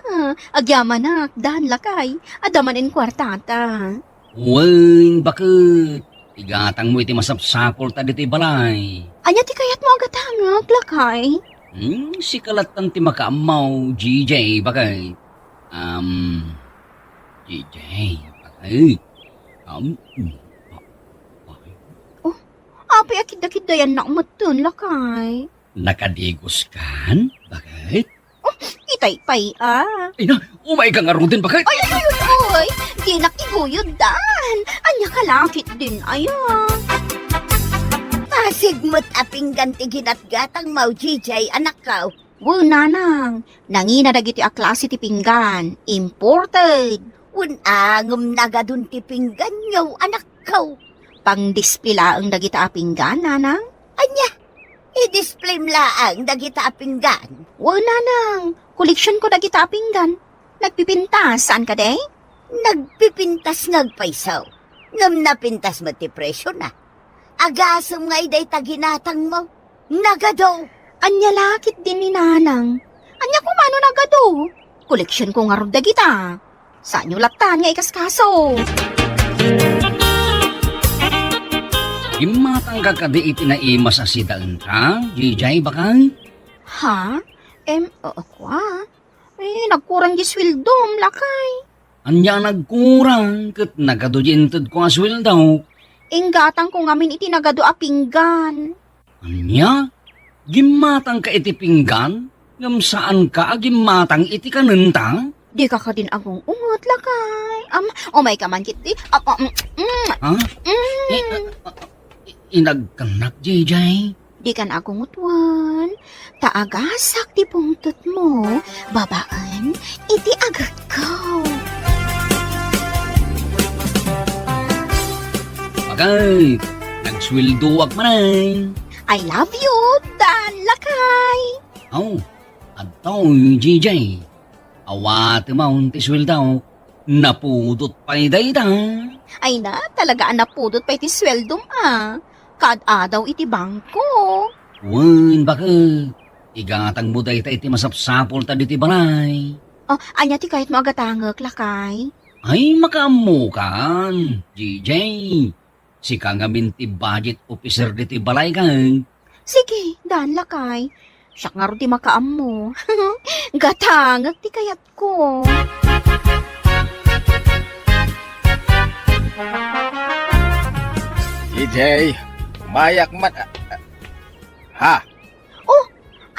agyamanak, Dan, lakay. Adda manen kuartata. Wen, baket. Igatangmo iti masapsapulta ditoy balay. Ania ti kayatmo a gatangek, lakay? Hmm, sika lattan ti makaammo, G J, baket. Um, G J, baket. Um, Oh, apay a kidakiddayannak metten, lakay? Nakadigoskan, baket? Oh, itay pay a. Ay na, umayka ngaruden, baket? Ay, ay, ay, ay, dinak iguyod, Dan. Ania ka lakay din, aya. Pasig met a pinggan ti ginatgatangmo, G J, anakko. Wen, nanang, nangina dagiti a klase ti pinggan, imported. Wen, a, ngem nagadun ti pingganyo, anakko. Pang-display laeng dagita a pinggan, nanang? Ania? I-displayem laeng dagita a pinggan? Wen, nanang, koleksionko dagita a pinggan. Nagpipintas, saan kadi? Nagpipintas nga agpayso. Ngem napintas met ti presiona. Agasem nga idi dayta ginatangmo. Nagadu. Ania lakay din ni nanang? Ania koma no nagadu? Koleksionko ngarud dagita. Saanyo lattan nga ikaskaso. Gimmatangka kadi iti naimas a sidaenta, G J, baket? Ha? Em, oo, kua. Eh, nagkurang di sueldom, lakay. Ania a nagkurang ket nagadu di intedko a sueldo? Inggatangko ngamin iti nagadu a pinggan. Ania? Gimmatangka iti pinggan, ngem saanka a gimmatang iti kanenta? Dika kadin agung-unget, lakay. Am, umayka man ketdi. Am, am, mm, Ha? mm. Eh, ah, ah, i-, inagkannak, J J? Dikan agungot wen, ta agasak ti pungtotmo babaen iti agekko. Baket, nagsueldoak manen. I love you, Dan, lakay. Aw, adtoy, J J. Awatem ti sueldo. Napudot pay dayta. Ay na, talaga a napudot pay ti sueldom a. Kaad-adaw iti bangko. Wen, baket. Igatangmo dayta iti masapsapulta ditoy balay. Oh, ania ti kayatmo a gatangek, lakay? Ay, makaammokan, J J. Sika ngamin ti budget officer ditoy balay, kay? Sige, daan, lakay. Siak ngarud ti makaammo. Gatangek ti kayatko. J J, umayak man, a-, a-, ha? Oh,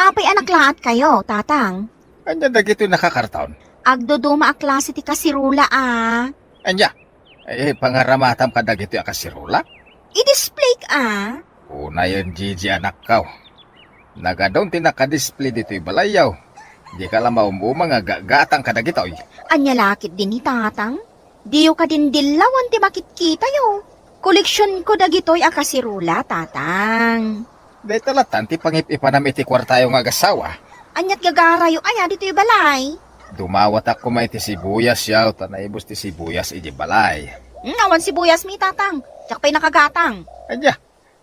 apay a naklaat kayo, Tatang? Ania dagitoy nakakarton? Agduduma a klase ti kasirula a. Ania? Eh, pangaramatam kadagitoy a kasirula? I-display ka. Unayen, J J, anakko. Nagadun ti naka-display ditoy balayyo. Dika la maum-uma nga aggatang kadagitoy. Ania la ketdin ni Tatang? Diyo kadin dillawan ti makitkitayo. Koleksionko dagitoy a kasirula, Tatang. Dayta lattan ti pangip-ipanam iti kuartayo nga agassawa. Ania't gagarayo aya ditoy balay? Dumawatak koma iti sibuyasyo, ta naibus ti sibuyas iti balay. Hmm, awan sibuyasmi, Tatang. Diak pay nakagatang. Ania,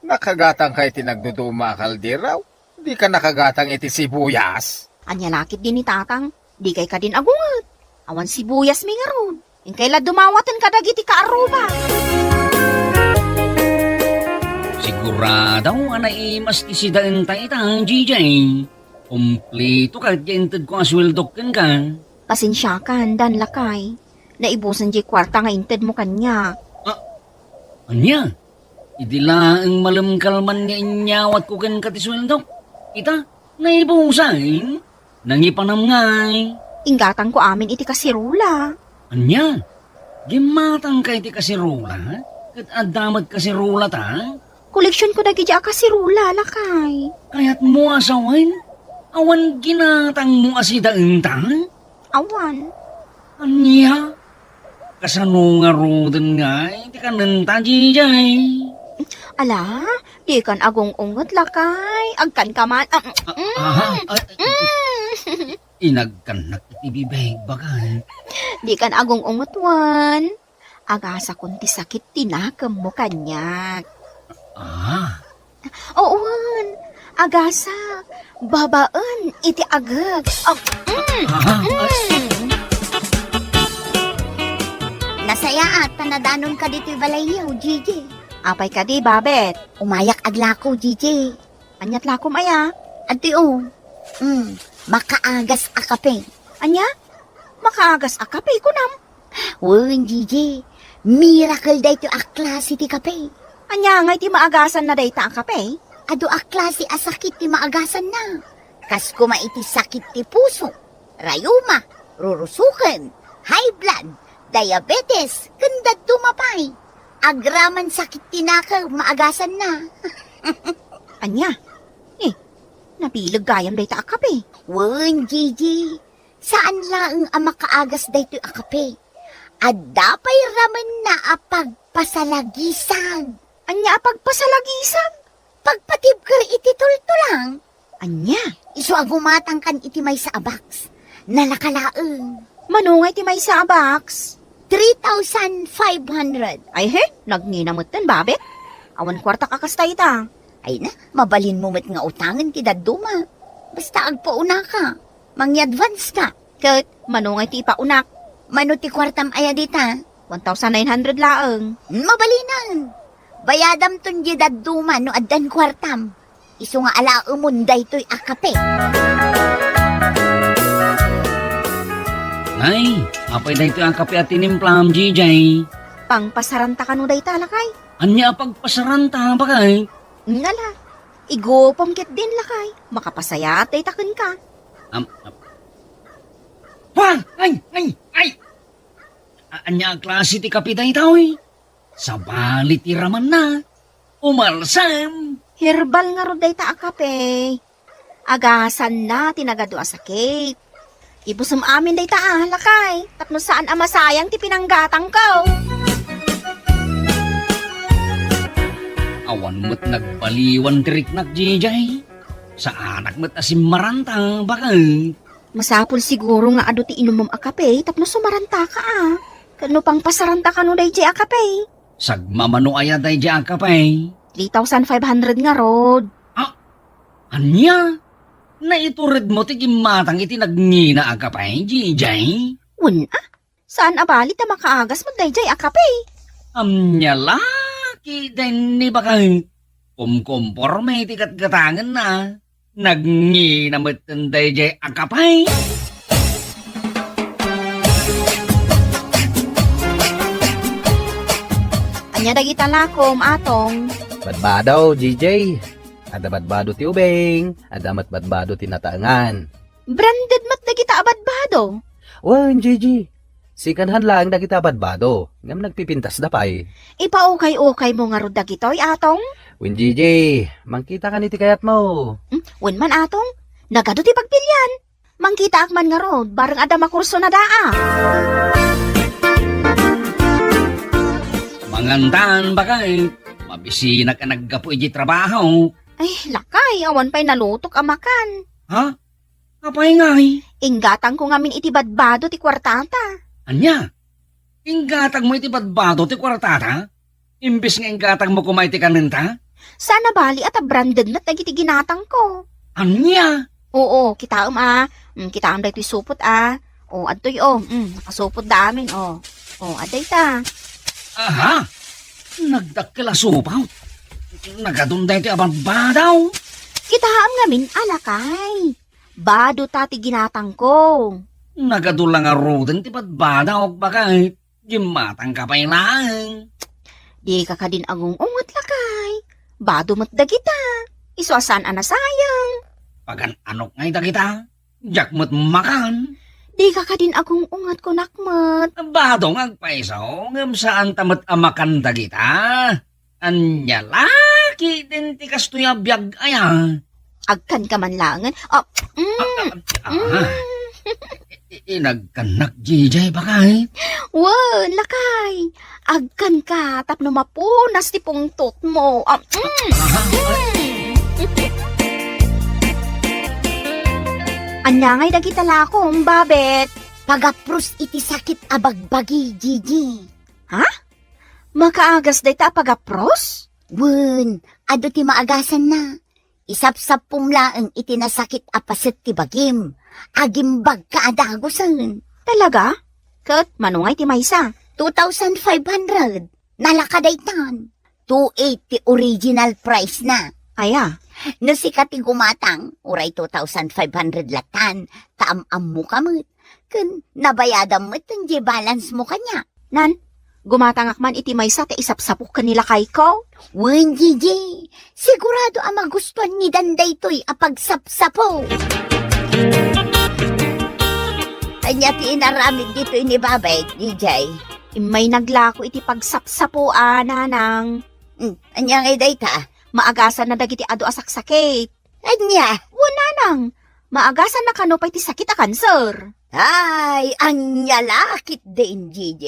nakagatangka iti nagduduma a kaldero? Dika nakagatang iti sibuyas? Ania la ketdin ni Tatang? Dikay kadin agunget. Awan sibuyasmi ngarud. Inkay la dumawaten kadagiti kaarruba. Sigurado a naimas ti sidaenta ita, J J. Kompleto ket ti intedko a sueldok kenka. Pasensiakan, daan, lakay. Naibusan diay kuarta nga intedmo kaniak. Ah, ania? Idi laeng malem kalman nga inyawatko kenka ti sueldok. Ita, naibusan. Nangipanam ngay. Inggatangko amin iti kasirula. Ania? Gimmatangka iti kasirula? Ket adda met kasirulata? Koleksionko dagiti a kasirula, lakay. Kayatmo a sawen? Awan ginatangmo a sidaenta? Awan. Ania? Kasano ngaruden ngay ti kanenta, J J? Ala, dikan agung-unget, lakay. Agkanka man. Ah, mm, aha, ah, mm. Inagkannak iti bibeg, baket. Dikan agung-unget wen. Agasakon ti sakit ti nakemmo kaniak. Ah. Wen, agasak, babaen iti agek. Ah, mm, ah, ah. Mm. Nasayaat ta nadanonka ditoy balayyo, J J. Apay kadi, Babet? Umayak aglako, J J. Ania't lakom aya? Adtoy, o. Mm, makaagas a kape. Ania? Makaagas a kape, kunam? Wen, J J. Miracle daytoy a klase ti kape. Ania ngay ti maagasanna dayta a kape? Adu a klase a sakit ti maagasanna. Kas koma iti sakit ti puso, rayuma, rurusoken, high blood, diabetes, ken dadduma pay. Agraman sakit ti nakem maagasanna. Ania? Eh, nabileg gayam dayta a kape. Wen, J J. Saan laeng a makaagas daytoy a kape. Adda pay ramenna a pagpasalagisag. Ania a pagpasalagisag? Pagpatibker iti tultulang. Ania? Isu a gumatangkan iti maysa a box. Nalaka laeng. Mano nga iti maysa a box? Three thousand five hundred. Ay he, nagngina metten, Babet. Awan kuartak a kasta ita. Ay na, mabalinmo met nga utangen ti dadduma. Basta agpaunaka. Mangi-advance ka. Ket mano nga iti ipaunak? Mano ti kuartam aya dita? One thousand nine hundred laeng. Mabalinan. Bayadamton diay dadduma no addan kuartam. Isu nga alaemon daytoy a kape. Nay, apay daytoy a kape a tinimplam, J J? Pangpasaranta kano dayta, lakay? Ania a pagpasaranta, baket? Nala, igupem ketdin, lakay. Makapasayaat dayta kenka. Am, am. Wa! Ay! Ay! Ay! A-, ania a klase ti kape daytoy? Sabali ti ramanna. Umalsem. Herbal ngarud dayta a kape. Agasanna ti nagadu a sakit. Ibusem amin dayta a, lakay, tapno saan a masayang ti pinanggatangko. Awan met nagbaliwan ti riknak, J J. Saanak met a simmaranta, baket. Masapul siguro nga adu ti inumem a kape tapno sumarantaka a. Ket no pangpasaranta kano daydiay a kape? Sagmamano aya daydiay a kape? Three thousand five hundred ngarud. Ah, ania? Naituredmo ti gimmatang iti nagngina a kape, J J? Wen a, saan a bali ta makaagas met daydiay a kape. Ania la ketdin ni baket? Kumkumporme ti gatgatangenna. Nagngina metten daydiay a kape. Ania dagita lakom, Atong? Badbado, J J. Adda badbado ti ubing, adda met badbado ti nataengan. Branded met dagita a badbado? Wen, J J. Second hand laeng dagita a badbado, ngem nagpipintasda pay. Ipaukay-ukaymo ngarud dagitoy, Atong? Wen, J J, mangkitakan iti kayatmo. Hmm, wen man, Atong. Nagadu ti pagpilian. Mangkitaak man ngarud, bareng adda makurso na daa. Mangantan, baket. Mabisinak a naggapu iti trabaho. Ay, lakay, awan pay nalutok a makan. Ha? Apay ngay? Inggatangko ngamin iti badbado ti kuartata. Ania? Inggatangmo iti badbado ti kuartata? Imbes nga inggatangmo koma iti kanenta? Saan a bali a ta branded met dagiti ginatangko. Ania? Oo, kitaem a. Mm, kitaem daytoy supot a. O, adtoy, o. Mm, nakasupot da amin, o. O, adda ita. Aha! Nagdakkel a supot. Nagadun daytoy a badbado. Kitaem ngamin a lakay. Bado ta ti ginatangko. Nagadu la ngaruden ti badbadok, baket. Gimmatangka pay laeng. Dika kadin agung-unget, lakay. Bado met dagita. Isu a saan a nasayang. Pagan-anok ngay dagita? Diak met makan. Dika kadin agung-unget, kunak met. Bado nga agpayso, ngem saanta met a makan dagita. Ania la ketdin ti kastoy a biag aya? Agkanka man laengen. Ah, mm, Ah, ah, ah. mm. I-, inagkanak, J J, baket. Wen, lakay. Agkanka tapno mapunas ti pungtotmo. Ah, mm, mm. Ania ngay dagita lakom, Babet? Pagapros iti sakit a bagbagi, J J. Ha? Makaagas dayta a pagapros? Wen, adu ti maagasanna. Isapsapum laeng iti nasakit a paset ti bagim. Agimbagka a dagusen. Talaga? Ket mano ngay ti maysa? Two thousand five hundred. Nalaka daytan. Two eight ti original price na. Aya? No sika ti gumatang, uray two thousand five hundred latan, ta am-ammoka met. Ken nabayadam met ti balance mo kaniak. Nan, gumatangak man iti maysa ta isapsapok ken ni lakayko. Wen, J J, sigurado a magustuan ni Dan daytoy a pagsapsapo. Ania ti inaramid ditoy ni Babet, J J? Immay naglako iti pagsapsapo a, nanang. Hmm, ania ngay dayta? Maagasan na dagiti adu a saksakit. Ania? Wen, nanang. Maagasan na kano pay ti sakit a kanser. Ay, ania la ketdin, J J.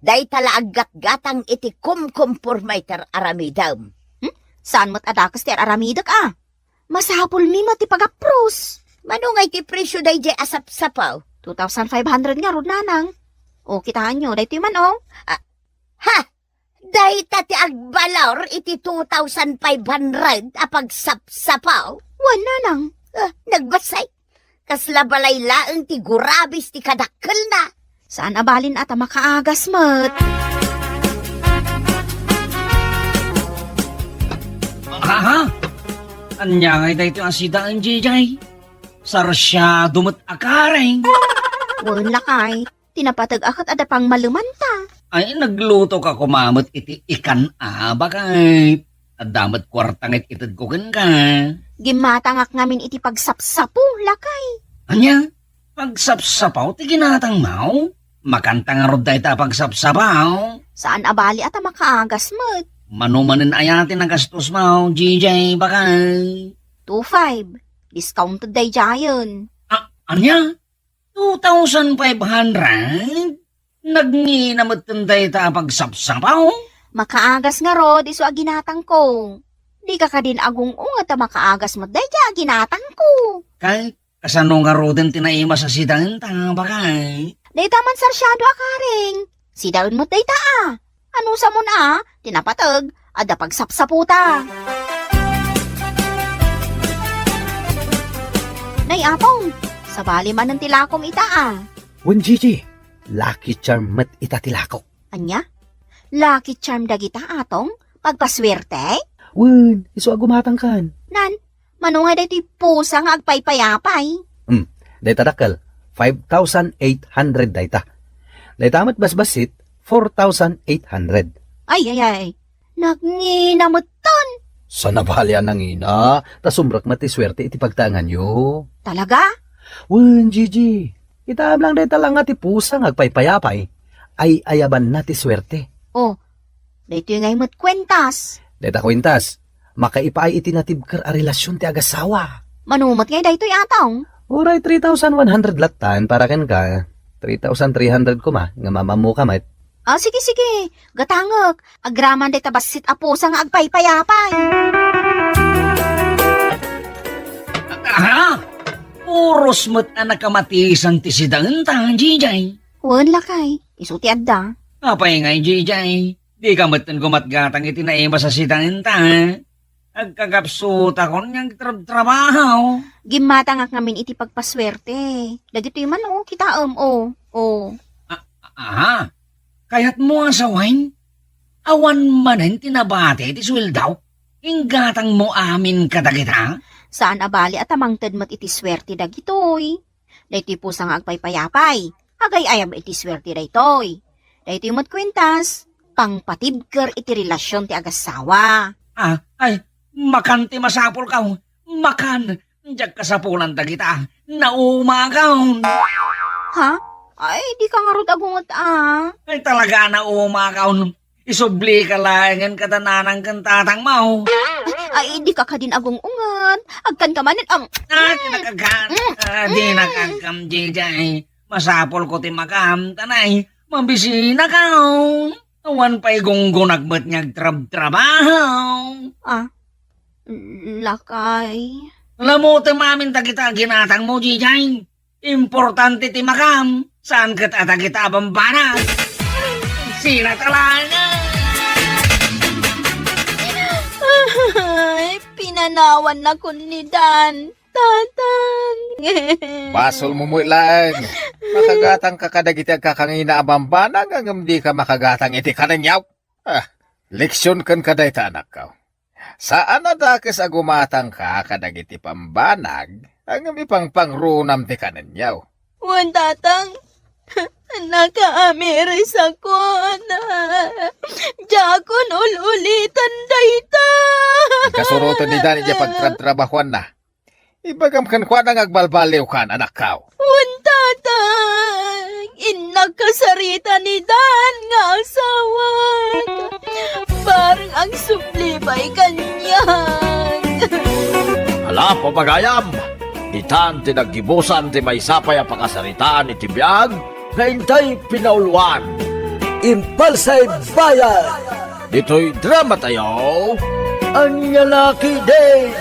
Dayta la aggatgatang iti kumkumporme ti ar-aramidem. Hmm? Saan met a dakes ti ar-aramidek a? Masapulmi met ti pagapros. Mano ngay ti presio daydiay a sapsapaw? Two thousand five hundred ngarud, nanang. O, kitaenyo, daytoy man, o. Ah, ha! Dayta ti agbalor iti two thousand five hundred a pagsapsapaw? Wen, nanang. Ah, nagbasay. Kasla balay laeng ti gurabis ti kadakkelna. Saan a balin a ta makaagas met. Aha! Ania ngay daytoy a sidaen, J J? Sarsiado met a kareng. Wen, lakay. Ti napateg a ket adda pangmalemanta. Ay, naglutoka koma met iti ikan a, baket. Adda met kuarta nga it-itedko kenka. Gimmatangak ngamin iti pagsapsapo, lakay. Ania? Pagsapsapaw ti ginatangmo? Makanta ngarud dayta a pagsapsapaw? Saan a bali a ta makaagas met. Mano manen aya ti nagastos mo, J J, baket? Two five. Discounted daydiayen. Ah, ania? Two thousand five hundred? Nagngina metten dayta a pagsapsapaw? Makaagas ngarud isu a ginatangko. Dika kadin agung-unget ta makaagas met dayta a ginatangko. Kay, kasano ngaruden ti naimas a sidaenta, bakay? Dayta man sarsiado a karing. Sidaen met dayta a. Anusamon a, ti napateg, adda pagsapsaputa. Nay, Atong, sabali manen ti lakom ita a. Wen, Gigi, Lucky Charm met ita ti lakok. Ania? Lucky Charm dagita, Atong? Pagpasuerte? Wen, isu a gumatangkan. Nan, mano nga daytoy pusa nga agpaypayapay? Hmm, dayta dakkel, five thousand eight hundred dayta. Dayta met basbassit, four thousand eight hundred. Ay, ay, ay. Nagngina metten. Saan a bali a nangina, ta sumrek met ti suerte iti pagtaenganyo. Talaga? Wen, Gigi. Itaem lang dayta lang nga ti pusa nga agpaypayapay. Ay-ayabanna ti suerte. Oh, daytoy ngay met kuentas. Dayta kuentas, makaipaay iti natibker a relasion ti agasawa. Mano met ngay daytoy, Atong? Uray three thousand one hundred lattan para kenka. Three thousand three hundred koma nga mamammoka met. Ah, sige, sige. Gatangek. Agraman dayta bassit a pusa nga agpaypayapay. Aha! Puros met a nakamatisan ti sidaenta, Jijay. Wen, lakay. Isu ti adda. Apay ngay, Jijay? Dika metten gumatgatang iti naimas a sidaenta, eh? Agkagapsutakon nga agtrabtrabaho. Gimmatangak ngamin iti pagpasuerte. Dagitoy man, oh, kitaem, oh. Oh. A-, aha. Kayatmo a sawen? Awan manen ti nabati iti sueldaw? Inggatangmo amin kadagita? Saan a bali a ta mangted met iti suerte dagitoy. Daytoy pusa nga agpaypayapay. Agay-ayab iti suerte daytoy. Daytoy met kuentas, pangpatibker iti relasion ti agasawa. Ah, ay, makan ti masapulkaw. Makan, diak kasapulan dagita. Naumakaw. Ha? Ay, dika ngarud agunget a. Ay, talaga naumakaw. Isublika laengen kada nanang ken tatangmo. Ay, dika kadin agung-unget. Agkanka manen, am. Ah, di nakakan. Mm. Ah, di nakagkam, Jijay. Masapulko ti makam, ta nay, mabisinakaw. Awan pay gunggonag met nga agtrabtrabaho. Ah, lakay. Lamutem amin dagita a ginatangmo, Jijay. Importante ti makam, saan ket a dagita a bambanag. Sinatalangan! Ay, pinanawannakon ni Dan, Tatang. Basolmo met laeng. Makagatangka kadagiti agkakangina a bambanag, ngem dika makagatang iti kanenyo. Ah, leksion kenka dayta, anakko. Saan a dakes a gumatangka kadagiti pambanag, ngem ipangpangrunam ti kanenyo. Wen, Tatang, nakaamirisakon. Diakon ul-ulitan dayta. Kasuroten ni Dan idiay pagtrabtrabahuanna. Ibagam kenkuana nga agbalbaliwkan, anakko. Wen, Tatang, innak kasarita ni Dan nga asawak. Bareng agsubli pay kaniak. Ala, pagayam, itan ti naggibusan ti maysa pay a pakasaritaan iti biag nga intay pinauluan. Impalsay Bayad. Ditoy dramatayo, Ania La Ketdin.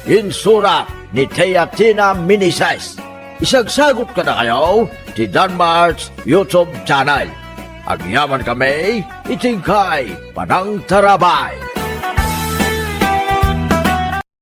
Insurat ni Teatina Meneses. Isagsagut kadakayo ti Danmart's YouTube channel. Agyamankami iti inkay panangtarabay.